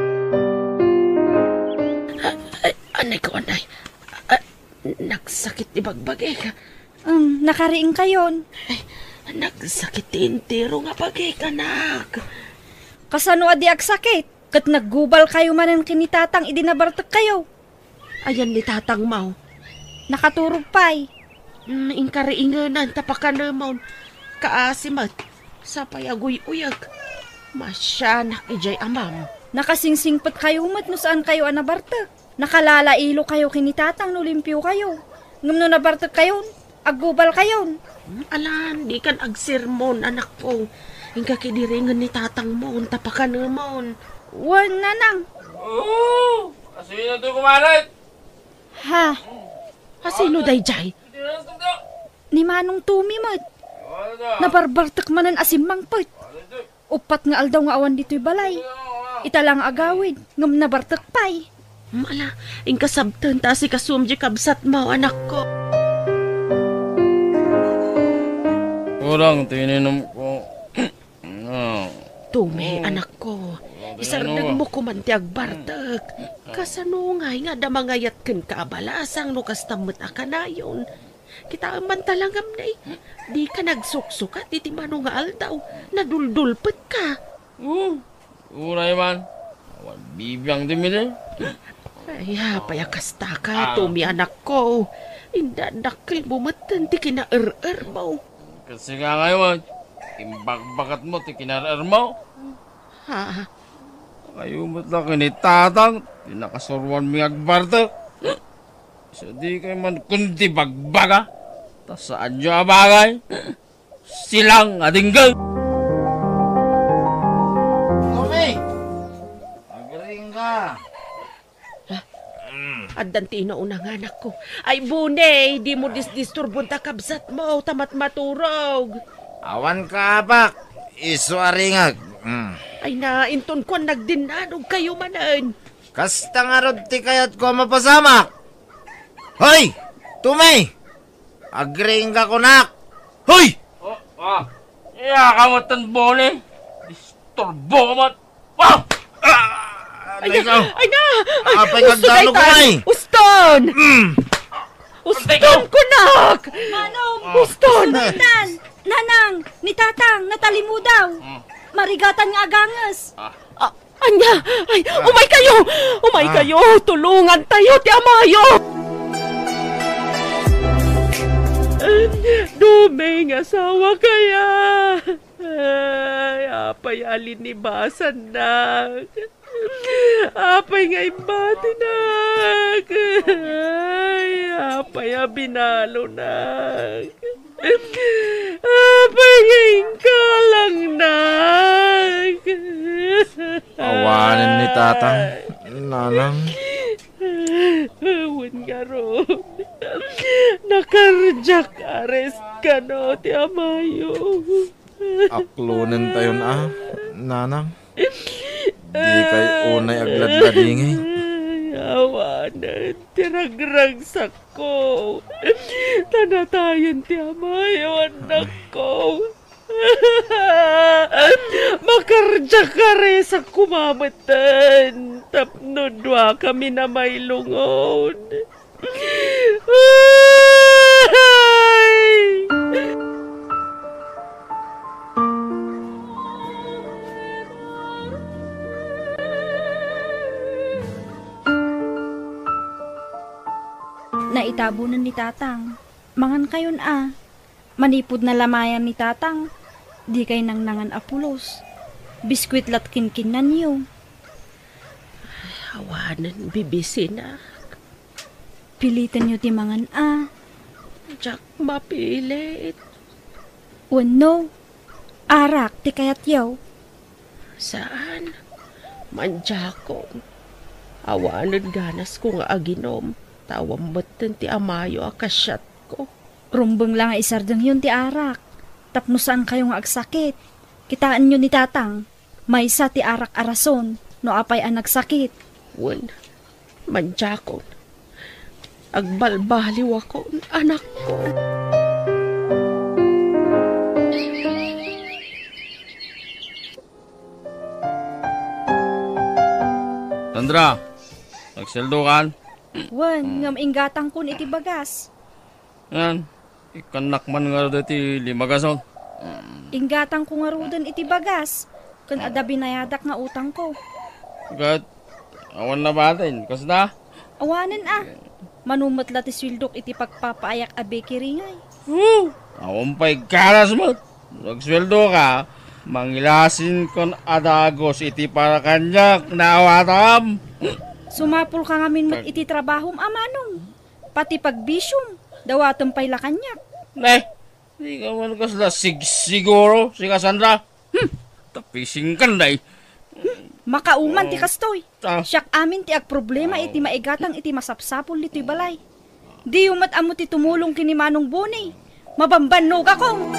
Ay, anay ko, anay. Ah, nagsakit ti bagbagik. Um, nakariingkayon. Ay, nagsakit ti entero nga bagik, anak. Kasano a di agsakit? Ket naggubalkayo manen ken ni tatang idi nabartekkayo. Ayan ni tatangmo? Nakaturog pay. Mm, inkariingenan ta pakanemon. Kaasi met. Sapay aguy-uyek. Masianak idiay amam. Nakasingsingpetkayo met no saankayo a nabartek. Nakalalailokayo ken ni tatang no limpiokayo. Ngem no nabartekkayon, aggubalkayon. Hmm, alan, dikan agsermon, anakko. Inka kidiringen ni tatangmon, ta pakanemon. Wen, nanang. Oo! Asino to, kumare? Ha? Asino daydiay? Ni Manong Tommy met. Nabarbartek manen a simmangpet. Uppat nga aldaw nga awan ditoy balay. Ita la nga agawid, ngem nabartek pay. Mala, inkasabten ta asikasuem diay kabsatmo, anakko. Kurang ti ininumko. Ah. Tommy, anakko, isardengmo koman ti agbartek. Kasano ngay nga adda mangayat kenka a balasang no kasta met a kanayon? Kitaem man ta la ngem nay, dika nagsuksukat iti mano nga aldaw, naduldulpetka. Oh, uray man. Awan bibiang ti mili. Ay, apay a kastaka, Tommy, anakko. Inda dakkelmo metten ti kinaer-ermo. Kasi nga ngayon, imbakbakat mo ti kinaer-ermo. Ha? Kayo met la ken ni tatang, ti nakasuroanmi nga agbartek. Sadikay man kundi bagbaga, ta saanyo a bagay. Silang a dinggen. Tommy! Agring ka. Addan ti inauna nga anakko. Ay, Buni, dimo disdisturbon ta kabsatmo, ta matmaturog. Awan ka, apak. Isu a ringag. Mm. Ay na, inton kuan nagdinnanogkayo manen. Kasta ngarud ti kayatko a mapasamak. Hoy! Tommy! Agring ka kunak! Hoy! Oh, ah. Iya ka mo tan Buni. Disturbo ka man. Ah! Ah! Ay, Aray ko! Ay na! Ay, Apay, usto nagdano ko, daytan! Ay! Uston! Mm. Uston ko, nak! Manong! Uston! Uston! Nanang, ni Tatang, natalimudaw. Mm. Marigatan nga aganges. Ah. Ah, anya? Ay, Ah. umay kayo! Umay Ah. kayo! Tulungan tayo ti amayo! Dumeng, asawa kaya! Ay, apay a linibasannak? Apay nga imbatinak? Ay, apay a binalonak? Apay nga inkalangnak? Awanen ni Tatang, Nanang. Wen ngarud, nakardiak arrest kano ti amayo. Aklonentayon a, Nanang. Dikay unay agladladingit. Awanen ti ragragsakko. Ta natayen ti amayo, annakko. Makardiak arrest koma metten tapno duakami a mailungon. Ay! Naitabonen ni Tatang. Mangankayon a. Manipud nalamayan ni Tatang, dikay nangnangan a pulos. Biskuit la't kinkinnanyo. Awanen bibisinak. Pilitenyo ti mangan a. Diak mapilit. Wenno, arak ti kayatyo. Saan? Mandiakon. Awanen ganasko nga aginom, ta awan metten ti amayo a kasiatko. Rumbeng la nga isardengyon ti arak, tapno saankayo nga agsakit. Kitaenyo ni Tatang, maysa ti arak a rason no apay a nagsakit. Wen, mandiakon. Agbalbaliwakon, anakko. Sandra, nagsueldokan? Wen, ngem inggatangkon iti bagas. Yan, ikkannak man ngarud iti lima gasut. Inggatangko ngaruden iti bagas, ken adda binayadak nga utangko. Ket awan nabatin, kasta? Awanen a. Mano met la ti sueldok iti pagpapaayak a bakery ngay. Huh! Awan pay ganas met. Nagsueldoka, mangilasin kon a dagus iti para kaniak, naawatam. Sumapulka ngamin met iti trabahom, a Manong. Pati pagbisiom, dawatem pay la kaniak. Ne, dika man kasla sigsiguro, sika Sandra. Hmm, tapisingkan, day. Hmm, makauman ti kastoy. Ah. Siak amin ti agproblema iti maigatang iti masapsapul ditoy balay. Diyo met ammo ti tumulong ken ni Manong Boni. Mabambannogakon.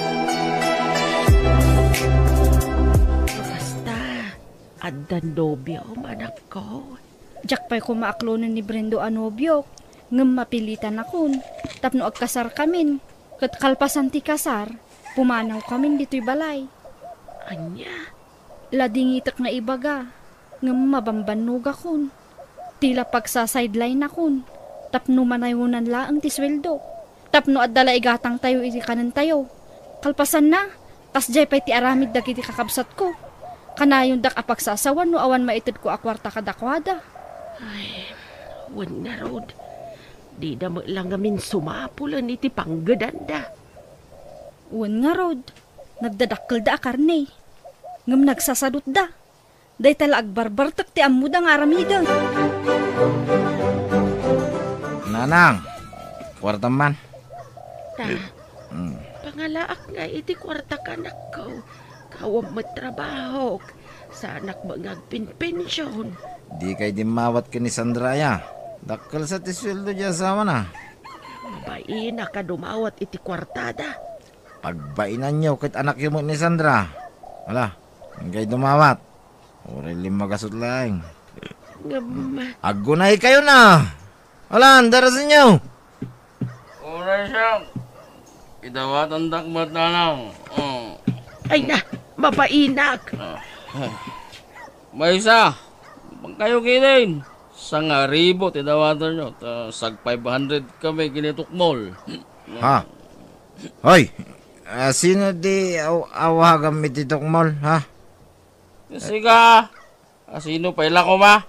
Kasta, adda nobiom, anakko? Diak pay koma aklonen ni Brendo a nobiok, ngem mapilitanakon tapno agkasarkamin. Ket kalpasan ti kasar, pumanawkamin ditoy balay. Ania? Ladingitek nga ibaga, ngem mabambannogakon. Ti la pagsasidelinekon tapno manayonan laeng ti sueldo. Tapno adda la igatangtayo iti kanentayo. Kalpasanna, kasdiay pay ti aramid dagiti kakabsatko. Kanayondak a pagsasawan no awan maitedko a kuarta kadakuada. Ay, wen ngarud, dida met la ngamin sumapulen iti panggedanda. Wen ngarud, nagdadakkelda a karne, ngem nagsasadutda. Dayta la agbarbartek ti ammoda nga aramiden. Nanang, kuartam man. Ta, Mm. pangalaak nga iti kuartak, anakko. Awan met trabahok. Saanak met nga agpenpension. Dikay dimmawat ken ni Sandra aya. Dakkel sa ti sueldo ti asawana. Mabainak a dumawat iti kuartada. Pagbainanyo ket anakyo met ni Sandra. Ala, dikay dumawat. Uray lima gasut laeng. Ngem, Aggunaykayo na. Alan, darasenyo. Uray siak. Idawatandak met, Nanang. Mm. Ay na, mabainak. Ah. Maysa, bangkayo kinin. Sangaribu ti dawatanyo, ta sag five hundred kami kini tukmol. Ha? Hoy, ah, sino di aw-, awagam iti tukmol, ha? Sika, asino pay la koma?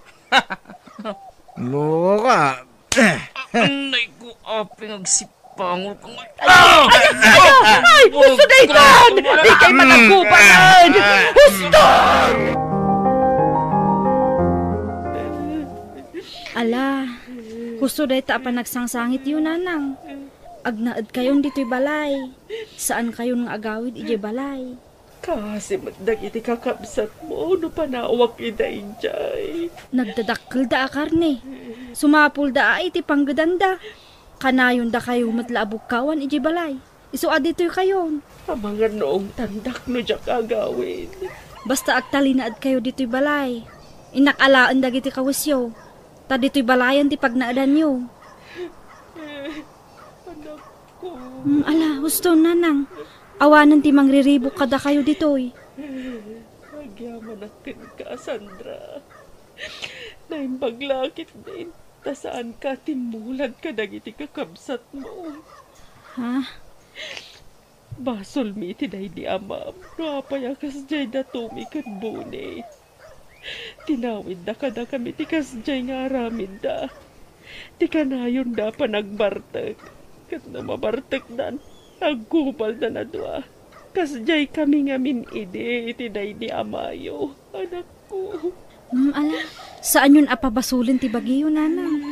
Luka. Anay ko, aping agsipangol ka ngay-, ay! Ay! Ay! Husto daytan! Di kay managkubanan! Husto! Ala, husto dayta a panagsangsangityo, nanang. Agnaedkayon ditoy balay. Saankayon nga agawid idiay balay. Kaasi met dagiti kakabsatmo no panawak ida idiay. Nagdadakkelda a karne. Sumapulda a iti panggedanda. Kanayon dakayo met la a bukkawan idiay balay. Isu a ditoy kayon. Amangan no ungtandak no diak agawid. Basta agtalinaedkayo ditoy balay. Innak alaen dagiti kawisyo. Ta ditoy balayen ti pagnaedanyo. Anakko. Mm, ala, husto, nanang. Awanen ti mangriribuk kadakayo ditoy. Agyamanak kenka, Sandra. Naimbag la a ketdin, ta saanka a timmulad kadagiti kakabsatmo. Ha? Basolmi iti daydi amam no apay a kasdiay da Tommy ken Boni. Tinawidda kadakami ti kasdiay nga aramidda. Ti kanayonda a panagbartek. Ket no mabartekdan, agkubaldan a dua. Kasdiay kami ngamin idi iti daydi amayo, anakko. Hmm, ala, saanyon a pabasolen ti bagiyo, nanang.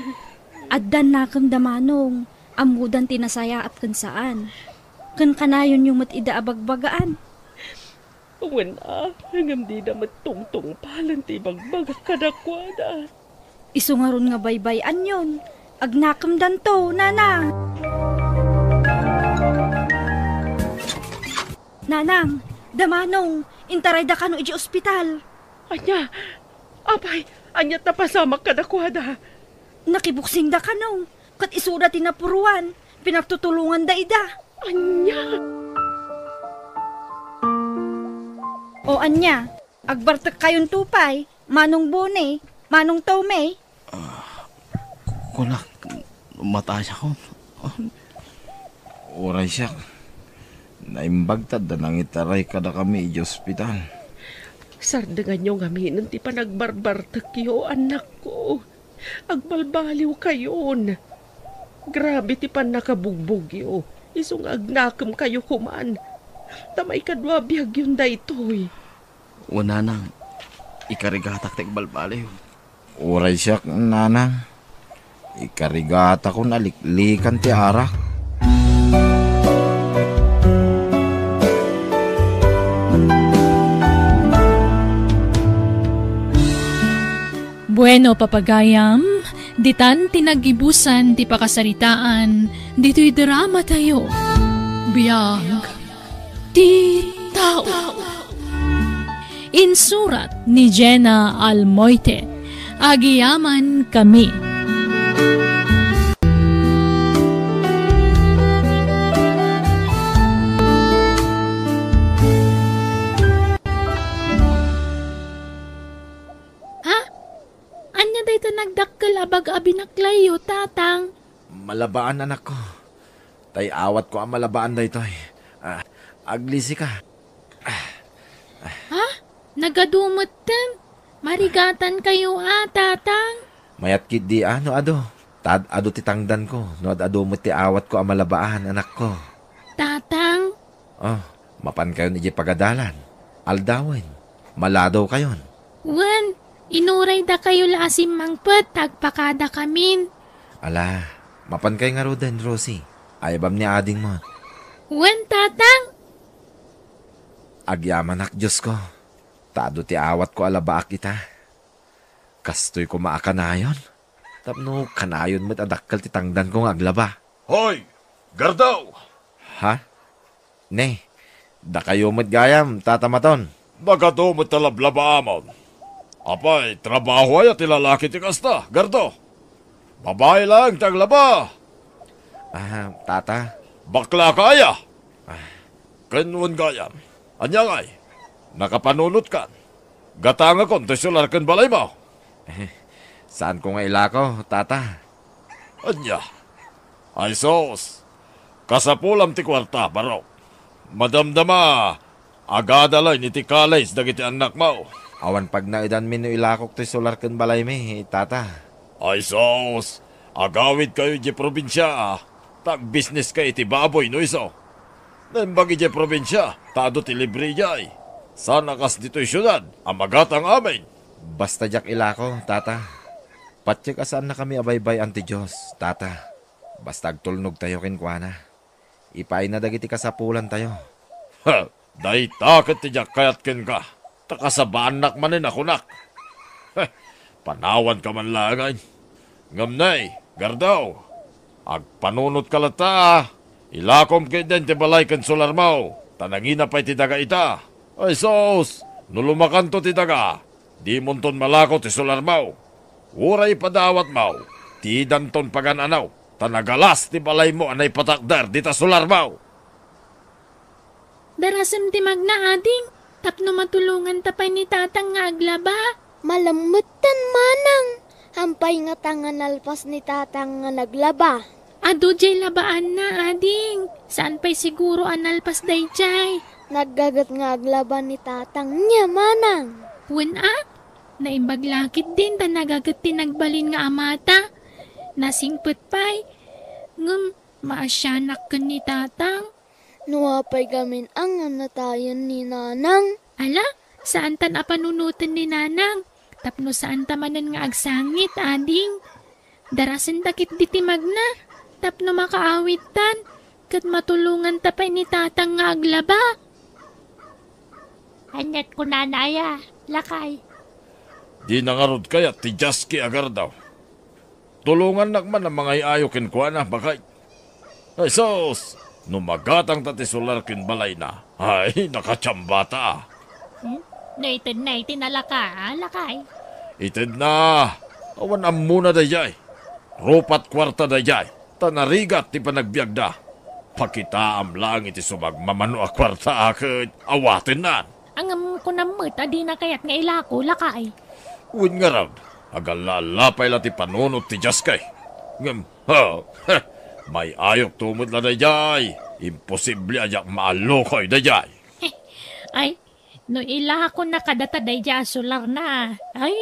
Addan nakemda manong, ammodan ti nasayaat ken saan. Ken kanayonyo met ida a bagbagaan. Wen a, ngem dida met tungtungpalen ti ibagbagak kadakuada. Isu ngarud nga baybay-anyon. Agnakemdanto, nanang. Nanang, da manong, intarayda kano idiay ospital. Ania? Apay, ania ti napasamak kadakuada? Nakibuksingda kano, ket isuda ti napuruan, pinagtutulonganda ida. Ania? O ania, agbartekkayonto pay, Manong Boni, Manong Tommy? Ah, kunak, matayakon. Uray siak, naimbag ta adda nangitaray kadakami idiay ospital. Sardenganyo ngaminen ti panagbarbartekyo, annakko. Agbalbaliwkayon. Grabe ti pannakabugbogyo. Isu nga agnakemkayo koman. Ta maikadua a biagyon daytoy. O nanang, ikarigatak ti agbalbaliw. Uray siak, nanang. Ikarigatakon a liklikan ti arak. Bueno, papagayam, ditan ti naggibusan ti pakasaritaan ditoy drama tayo. Biag ti tao. Insurat ni Jenna Almoite. Agiyaman kami. Ha? Ania dayta nagdakkel a bag-o a binaklayyo, Tatang? Malabaan, anakko. Tay awatko a malabaan daytoy. Ah, aglisika. Ha? Nagadu metten? Marigatankayo a, Tatang? Mayat ketdi a no adu. Ta ad-adu ti tangdanko no ad-adu met ti awatko a malabaan, anakko. Tatang? Oh, mapankayon idiay pagadalan. Aldawen, maladawkayon. Wen, inuraydakayo la a simmangpet ta agpakadakamin. Ala, mapankay ngaruden, Rosie. Aybam ni adingmo. Wen, Tatang. Agyamanak, Diosko, ta adu ti awatko a labaak ita. Kastoy koma a kanayon. Tapno kanayon met a dakkel ti tangdanko nga aglaba. Hoy, Gardaw! Ha? Ne, dakayo met gayam, Tata Maton. Nagadu met ta lablabaamon. Apay, trabaho aya ti lalaki ti kasta, Gardaw? Babai laeng ti aglaba. Ah, Tata. Bakla ka aya? Ah. Ken wen gayam, ania ngay? Nakapanunotkan? Gatangakon toy solar ken balaymo. Saanko nga ilako, Tata. Ania? Ay sus, kasapulam ti kuarta, barok. Madamdama, agadalen iti college dagiti annakmo. Awan pagnaedanmi no ilakok toy solar ken balaymi, Tata. Ay sus, agawidkayo idiay probinsia, ta agbisneskayo iti baboy no isu. Naimbag idiay probinsia, ta adu ti libre idiay. Saan a kas ditoy siudad a magatang amin. Basta diak ilako, Tata. Patiek a saannakami a baybay-an ti Dios, Tata. Basta agtulnogtayo kenkuana. Ipaayna dagiti kasapulantayo. Ha, dayta ket ti diak kayat kenka, ta kasabaannak manen a kunak. Heh, panawanka man laengen. Ngem nay, Gardo, agpanunotka latta. Ilakom ketdin ti balay ken solarmo, ta nangina pay ti daga ita. Ay sus, no lumakanto ti daga, dimonton malako ti solarmo. Uray ipadawatmo, didanton pagan-ano, ta nagalas ti balaymo a naipatakder dita solarmo. Darasem ti magna, ading, tapno matulonganta pay ni Tatang nga aglaba. Malammetten, manang. Hampay ngata nga nalpas ni Tatang nga naglaba? Adu diay labaanna, ading. Saan pay siguro a nalpas daydiay. Naggaget nga aglaba ni Tatang niya, manang. Wen a? Naimbag la ketdin ta nagaget ti nagbalin nga amata. Nasingpet pay. Ngem maasianak ken ni Tatang. No apay gamin a nga natayen ni Nanang? Ala, saantan a panunoten ni Nanang, tapno saanta manen nga agsangit, ading. Darasenta ketdi ti magna, tapno makaawidtan, ket matulonganta pay ni Tatang nga aglaba. Aniat kunana aya, lakay? Dina ngarud kayat ti Jaski a Gardo. Tulongannak man a mangay-ayo kenkuana, baket. Ay sus! No magatangta ti solar ken balayna, ay, nakatiambata. Hmm? No itedna iti nalaka, a, lakay? Itedna! Awan ammona daydiay. Rupat kuarta daydiay, ta narigat ti panagbiagda. Pakitaam laeng iti sumagmamano a kuarta a ket awatennan. Ngem kunam met a dina kayat nga ilako, lakay? Wen ngarud, agalla-alla pay la ti panunot ti Jaski. Ngem, ha, ha, may-ayokto met la daydiay. Imposible a diak maallukoy daydiay. Ay, no ilakonna kadata daydiay a solarna, ay,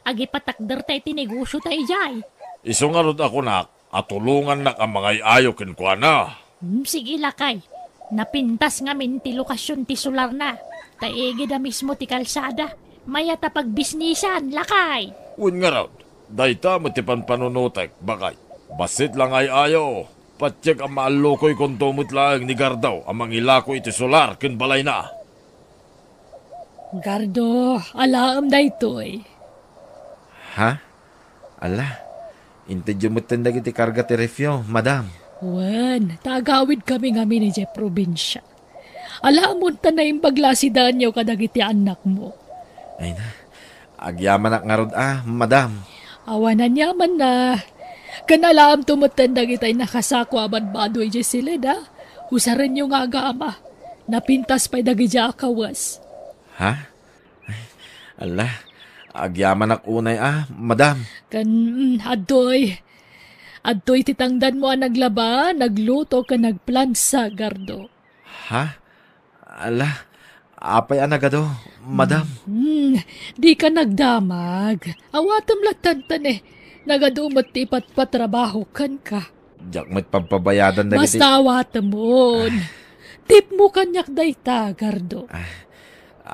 agipatakderta iti negosiota idiay. Isu ngarud a kunak, a tulongannak a mangay-ayo kenkuana. Hmm, sige, lakay. Napintas ngamin ti lokasion ti solarna, ta igida mismo ti kalsada. Mayat a pagbisnisan, lakay. Wen ngarud, dayta met ti panpanunotek, baket. Bassit la nga ay-ayo, patiek a maallukoykonto met laeng ni Gardo a mangilako iti solar ken balayna. Gardo, alaem daytoy. Ha? Ala, intedyo metten dagiti karga ti refyo, madam. Wen, ta agawidkami ngamin idiay probinsia. Alaem ta naimbag la a sidaenyo kadagiti annakmo. Ay na, agyamanak ngarud a, madam. Awan aniamanna. Ken alaemto metten dagitay nakasako a badbado idiay siled a. Usarenyo nga agama. Napintas pay dagidiay a kawes. Ha? Ala, agyamanak unay a, madam. Ken, mm, adtoy. Adtoy ti tangdanmo a naglaba, nagluto, ken nagplansa, Gardo. Ha? Ala, apay a nagadu, madam? Mm, dika nagdamag. Awatem lattan, eh. Nagadu met ti ipatpatrabaho kenka. Diak met pagpabayadan dagiti. Basta awatemon. Tipmo kaniak dayta, Gardo. Ah,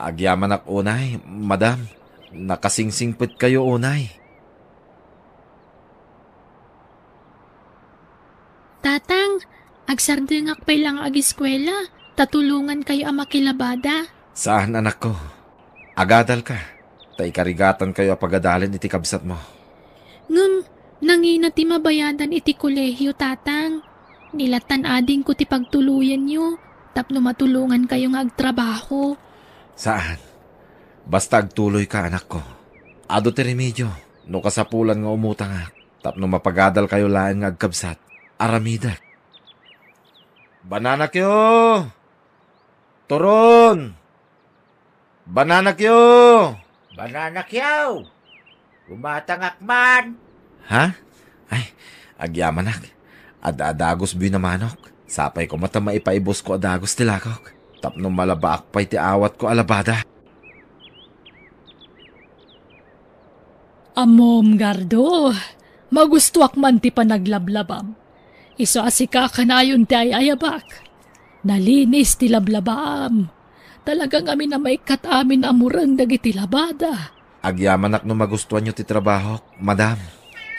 agyamanak unay, madam. Nakasingsingpetkayo unay. Tatang, agsardengak pay la nga agiskuela, ta tulongankayo a makilabada. Saan, anakko. Agadalka, ta ikarigatankayo a pagadalen iti kabsatmo. Ngem, nangina ti mabayadan iti kolehio, Tatang. Nilatan adingko ti pagtuloyenyo tapno matulongankayo nga agtrabaho. Saan. Basta agtuloyka, anakko. Adu ti remedio no kasapulan nga umutangak tapno mapagadalkayo laeng nga agkabsat. Aramidek. Bananakyo! Turon! Bananakyo! Pananakyaw! Gumatangak man! Ha? Ay, agyamanak. Adda a dagos buy a manok. Sapay koma ta maipaibus-ko a dagos ti lakok. Tapno malabaak pay ti awatko a labada. Ammom, Gardo, magustoak man ti panaglablabam. Isu a sika kanayon ti ay-ayabak. Nalinis ti lablabaam. Talaga ngamin a maikkat amin a mureng dagiti labada. Agyamanak no magustoanyo ti trabahok, madam.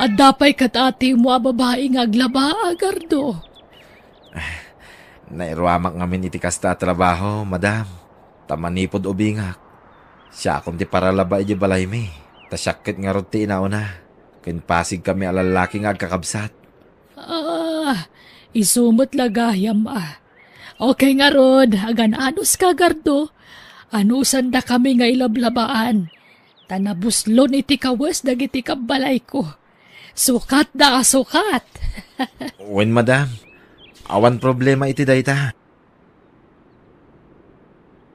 Adda pay kat-atimo a babai nga aglaba, Gardo. Nairuamak ngamin iti kasta a trabaho, madam. Ta manipud ubingak, siakon ti paralaba idiay balaymi. Ta siak ket ngarud ti inauna. Ken pasigkami a lallaki nga agkakabsat. Ah, isu met la gayam a. Okay ngarud, agan-anuska, Gardo. Anusandakami nga ilablabaan. Ta nabuslon iti kawes dagiti kabbalayko. Sukatda a sukat. Wen, madam. Awan problema iti dayta.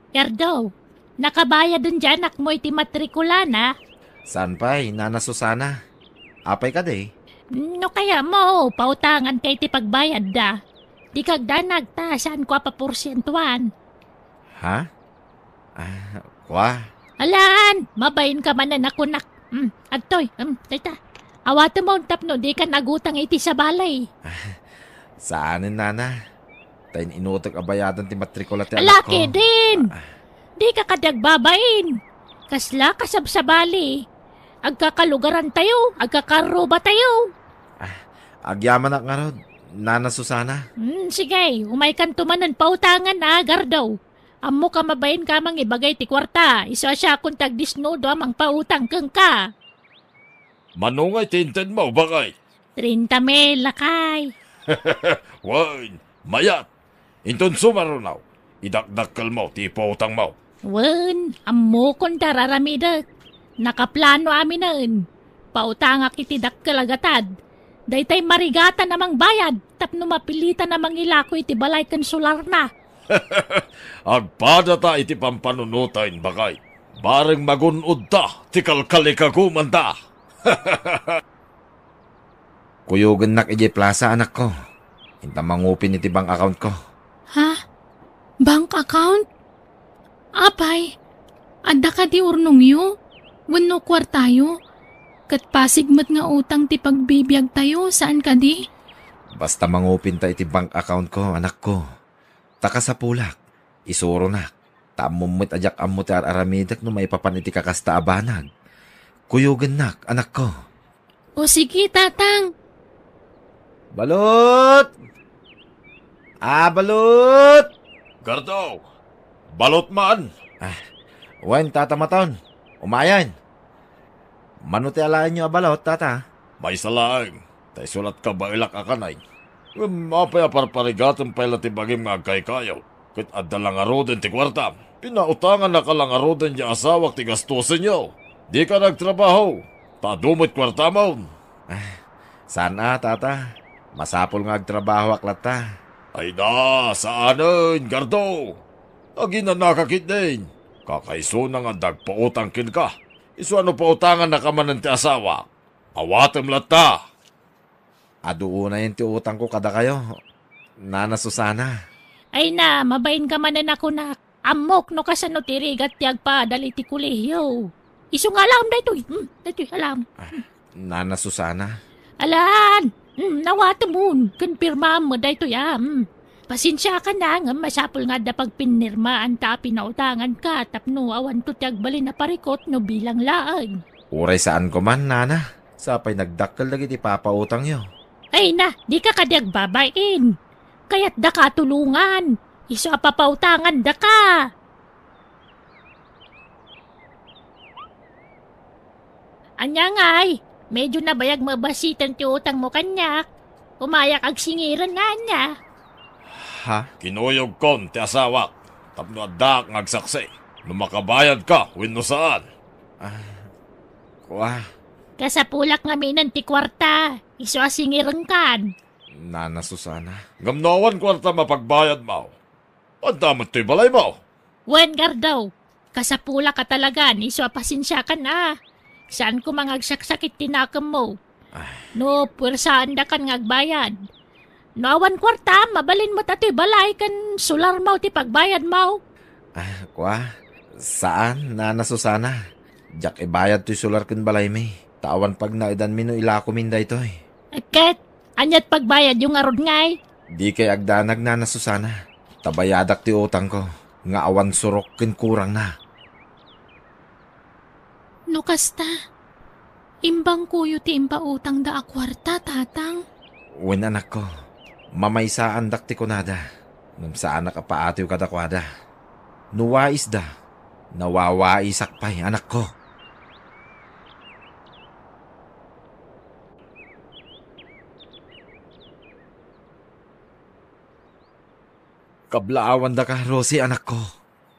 Gardo, nakabayaden ti anakmo iti matrikulana? Saan pay, Nana Susana? Apay kadi? No kayatmo, pautanganka iti pagbayadda. Dika agdanag ta saanko a paporsientuan. Ha? Ah, kua? Alan, mabainka manen a kunak. Mm, adtoy, mm, dayta. Awatemon tapno dika nagutang iti sabali. Saanen, nana. Ta in-inutek a bayadan ti matrikula ti anakko. Ala, kedin! Ah. Dika kadi agbabain. Kasla kasabsabali. Agkakalugarantayo, agkakarrubatayo. Ah, agyamanak ngarud, Nana Susana. Hmm, sige, umaykanto manen pautangan a, Gardo. Ammok a mabainka a mangibagay ti kuarta, isu a siakon ti agdisnudo a mangpautang kenka. Mano ngay ti intedmo, baket? Treinta mil, lakay. Wen, mayat. Inton sumaruno, idakdakkelmo ti ipautangmo. Wen, ammokon ti ar-aramidek. Nakaplano aminen. Pautangak iti dakkel a gatad. Daytay marigatan a mangbayad tapno mapilitan a mangilako iti balay ken solarna. Agpadata iti pampanunoten, baket. Bareng magun-odta ti kalkalikagumanda. Kuyogennak idiay plasa, anakko. Inta mangupin iti bank accountko. Ha? Bank account? Apay, adda kadi urnongyo? Wenno kuartayo? Ket pasig met nga utang ti pagbibiagtayo, saan kadi? Basta mangupinta iti bank accountko, anakko. Ta kasapulak, isuronak. Ta ammom met a diak ammo ti ar-aramidek no maipapan iti kakasta a banag. Kuyogennak, anakko. O sige, Tatang. Balot! Ah, Balot! Gardo! Balot man! Ah, wen, Tata Maton. Umayen. Mano ti alaenyo a balot, Tata? Maysa laeng, ta isu lat kabaelak a kanay. Ngem apay a parparigatem pay la ti bagim nga agkaykayo, ket adda la ngaruden ti kuartam? Pinautangannaka la ngaruden ti asawak ti gastusenyo. Dika nagtrabaho, ta adu met kuartamon. Ah, saan a, Tata. Masapul nga agtrabahoak latta. Ay na, saanen, Gardo. Aginanaka ketdin. Kakaisuna nga adda agpautang kenka. Isu a no pautangannaka manen ti asawak, awatem latta. Adu unayen ti utangko kadakayo, Nana Susana. Ay na, mabainka manen a kunak. Ammok no kasano ti rigat ti agpaadal iti kolehio. Isu nga alam daytoy. Hmm, daytoy alam. Ah, Nana Susana. Alan, hmm, nawatemon. Ken pirmaam met daytoy, ah. Hmm. Pasensiakan a, ngem masapul nga adda pagpinnirmaan ta a pinautanganka tapno awanto ti agbalin a parikut no bilang laeng. Uray saanko man, Nana. Sapay nagdakkel dagiti papautangyo. Ay na, dika kadi agbabain. Kayatdaka a tulongan. Isu a papautangandaka. Ania ngay, medyo nabayag mabasiten ti utangmo kaniak. Umayak agsingiren nga ania. Ha? Kinuyogkon ti asawak tapno addaak nga agsaksi no makabayadka wenno saan. Ah, kua. Kasapulak ngaminen ti kuarta, isu a singirenkan. Nana Susana. Ngem no awan kuarta mapagbayadmo, adda met toy balaymo. Wen, Gardo. Kasapulak a talagan, isu a pasensiakan a. Saan koma nga agsaksakit ti nakemmo. Ah. No puersaandakan nga agbayad. No awan kuarta, mabalin met a toy balay ken solarmo ti pagbayadmo. Ah, kua? Saan, Nana Susana. Diak ibayad toy solar ken balaymi. Ta awan pagnaedanmi no ilakomin daytoy. Ket, aniat pagbayadyo ngarud ngay? Dikay agdanag, Nana Susana. Ta bayadak ti utangko, nga awan surok ken kurangna. No kasta, imbangkoyo ti impautangda a kuarta, Tatang? Wen, anakko. Mamaysaandak ti kunada. Ngem saanak a paatiw kadakuada. No waisda, nawawaisak pay, anakko. Kablaawandaka, Rosie, anakko.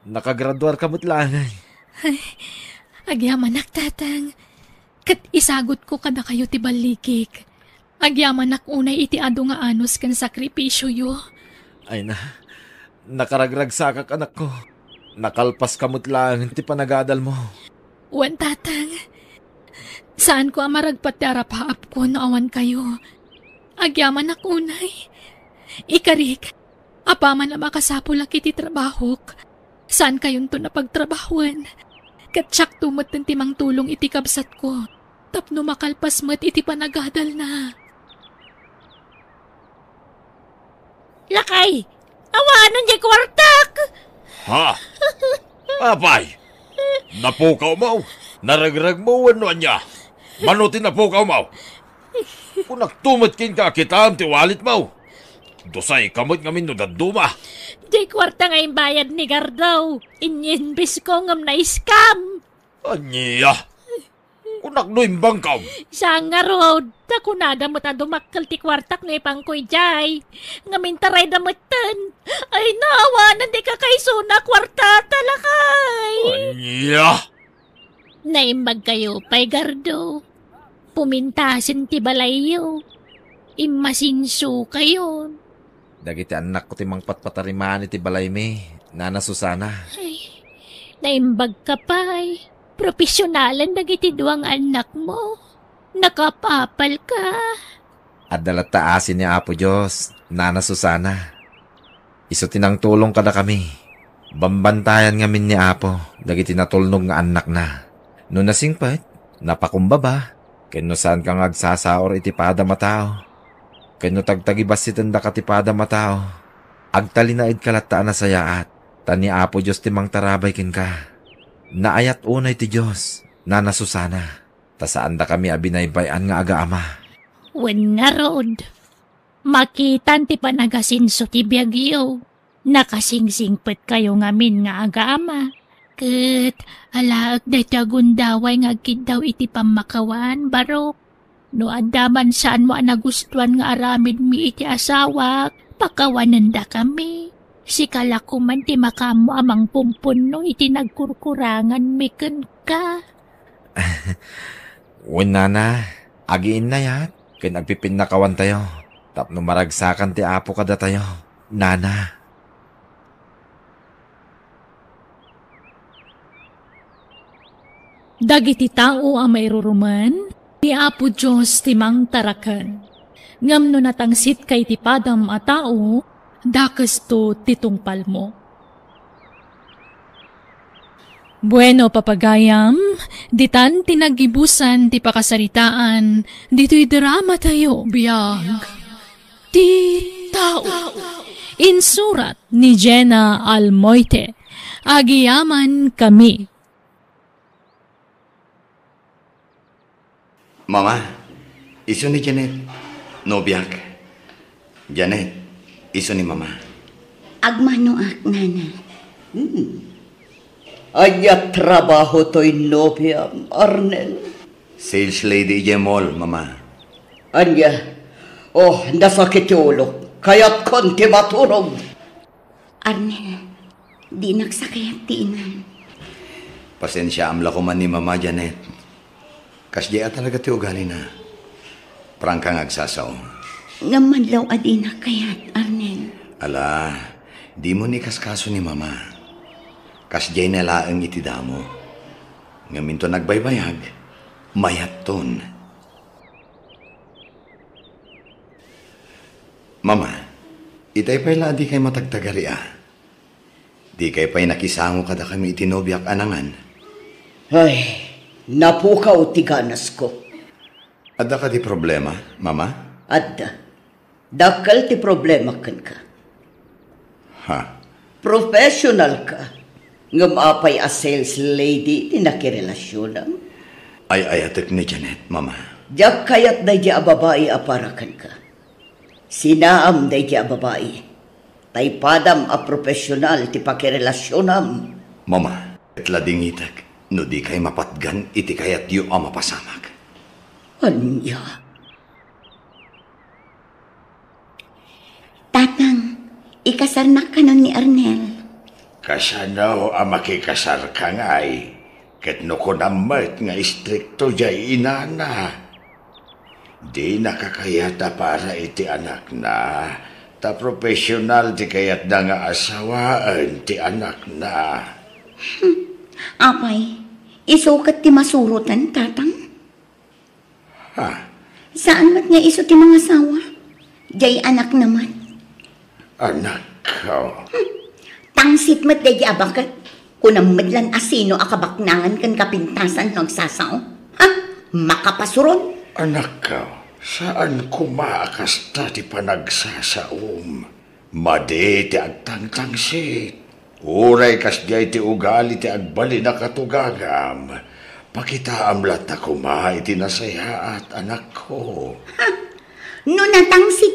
Nakagraduarka met laeng. Ay, agyamanak, Tatang. Ket isagutko kadakayo ti ballikik. Agyamanak unay iti adu nga anus ken sakripisioyo. Ay na, nakaragragsakak, anakko. Nakalpaska met laeng ti panagadalmo. Wen, Tatang. Saanko a maragpat ti arapaapko no awan kayo. Agyamanak unay. Ikarik, apaman a makasapulak iti trabahok, saankayonto a pagtrabahoen. Ket siakto metten ti mangtulong iti kabsatko tapno makalpas met iti panagadalna. Lakay, awanen diay kuartak! Ha? Apay? Napukawmo? Naregragmo wenno ania? Mano ti napukawmo? Kunakto met kenka a kitaem ti walletmo. Dusayka met ngamin no dadduma. Diay kuarta nga imbayad ni Gardo. Inyinbisko ngem na-scam. Ania? Kunak no imbangkam. Saan ngarud, ta kunada met a dumakkel ti kuartak no ipanko idiay. Ngem intarayda metten. Ay, naawanan ti kakaisuna a kuarta, ta lakay. Ania? Naimbagkayo pay, Gardo. Pumintasen ti balayyo. Immasinsokayon. Dagiti annakko ti mangpatpatariman iti balaymi, Nana Susana. Ay, naimbagka pay. Profesionalen dagiti dua nga annakmo. Nakaapapalka. Adda latta asi ni Apo Dios, Nana Susana. Isu ti nangtulong kadakami. Bambantayan ngamin ni Apo dagiti natulnog nga annakna. No nasingpet, napakumbaba, ken no saanka nga agsasaur iti padam a tao, ken no tagtagibassitendaka ti padam a tao, agtalinaedka latta a nasayaat, ta ni Apo Dios ti mangtarabay kenka. Naayat unay ti Dios, Nana Susana, ta saandakami a binaybay-an nga agaama. Wen ngarud, makitan ti panagasinso ti biagyo. Nakasingsingpetkayo ngamin nga agaama. Ket alaek daytoy a gundaway nga agkiddaw iti pammakawan, Barok. No adda man saanmo a nagustuan nga aramidmi iti asawak, pakawanendakami. Sika la koman ti makaammo a mangpumpunno iti nagkurkuranganmi kenka. Wen, Nana, agiinnayat ken agpipinnakawantayo tapno maragsakan ti Apo kadatayo, Nana. Dagiti tao a mairurumen, ni Apo Dios ti mangtaraken. Ngem no natangsitka iti padam a tao, dakesto ti tungpalmo. Bueno, papagayam, ditan ti naggibusan ti pakasaritaan ditoy dramatayo, Biag ti Tao. Insurat ni Jenna Almoite. Agyamankami. Mama, isu ni Janet, nobiak. Janet, isu ni Mama. Agmanoak, Nana. Hmm. Ania trabaho toy nobiam, Arnel? Sales lady idiay mall, Mama. Ania? Oh, nasakit ti ulok. Kayatkon ti maturog. Arnel, dinak sakit ti inam. Pasensiaam la koman ni Mama, Janet. Kasdiay a talaga ti ugalina. Prangka nga agsasao. Ngem madlaw a dinak kayat, Arnel. Ala, dimo ni kaskaso ni Mama. Kasdiay ne laeng iti damo. Ngem inton agbaybayag, mayatton. Mama, itay pay la a dikay matagtagari a. Dikay pay nakisango kadakami iti nobiak a nangan. Ay, napukaw ti ganasko. Adda kadi problema, Mama? Adda. Dakkel ti problema kenka. Ha? Professional ka. Ngem apay a sales lady ti nakirelasionam? Ay-ayatek ni Janet, Mama. Diak kayat daydi a babai a para kenka. Sinaam daydi a babai. Tay padam a professional ti pakirelasionam. Mama, ket ladingitek no dikay mapatgan iti kayatyo a mapasamak. Ania? Tatang, ikasarnak kanon ni Arnel. Kasano a makikasarka ngay? Ket no kunam met nga istrikto jay inana. Dina kakayat a para iti anakna, ta professional ti kayatna nga asawaen ti anakna. Apay, isu ket ti masuroten, Tatang? Ha? Saan met nga isu ti mangasawa? Jay anakna met. Anakko. Tangsit met daydi a baket. Kunam met lan a sino a kabaknangan ken kapintasan no agsasao. Ha? Makapasuron. Anakko, saan koma a kasta ti panagsasaom. Madi ti agtangtangsit. Uray kasdiay ti ugali ti agbalin a katugangam, pakitaam latta koma iti nasayaat, anakko. Ha? No natangsit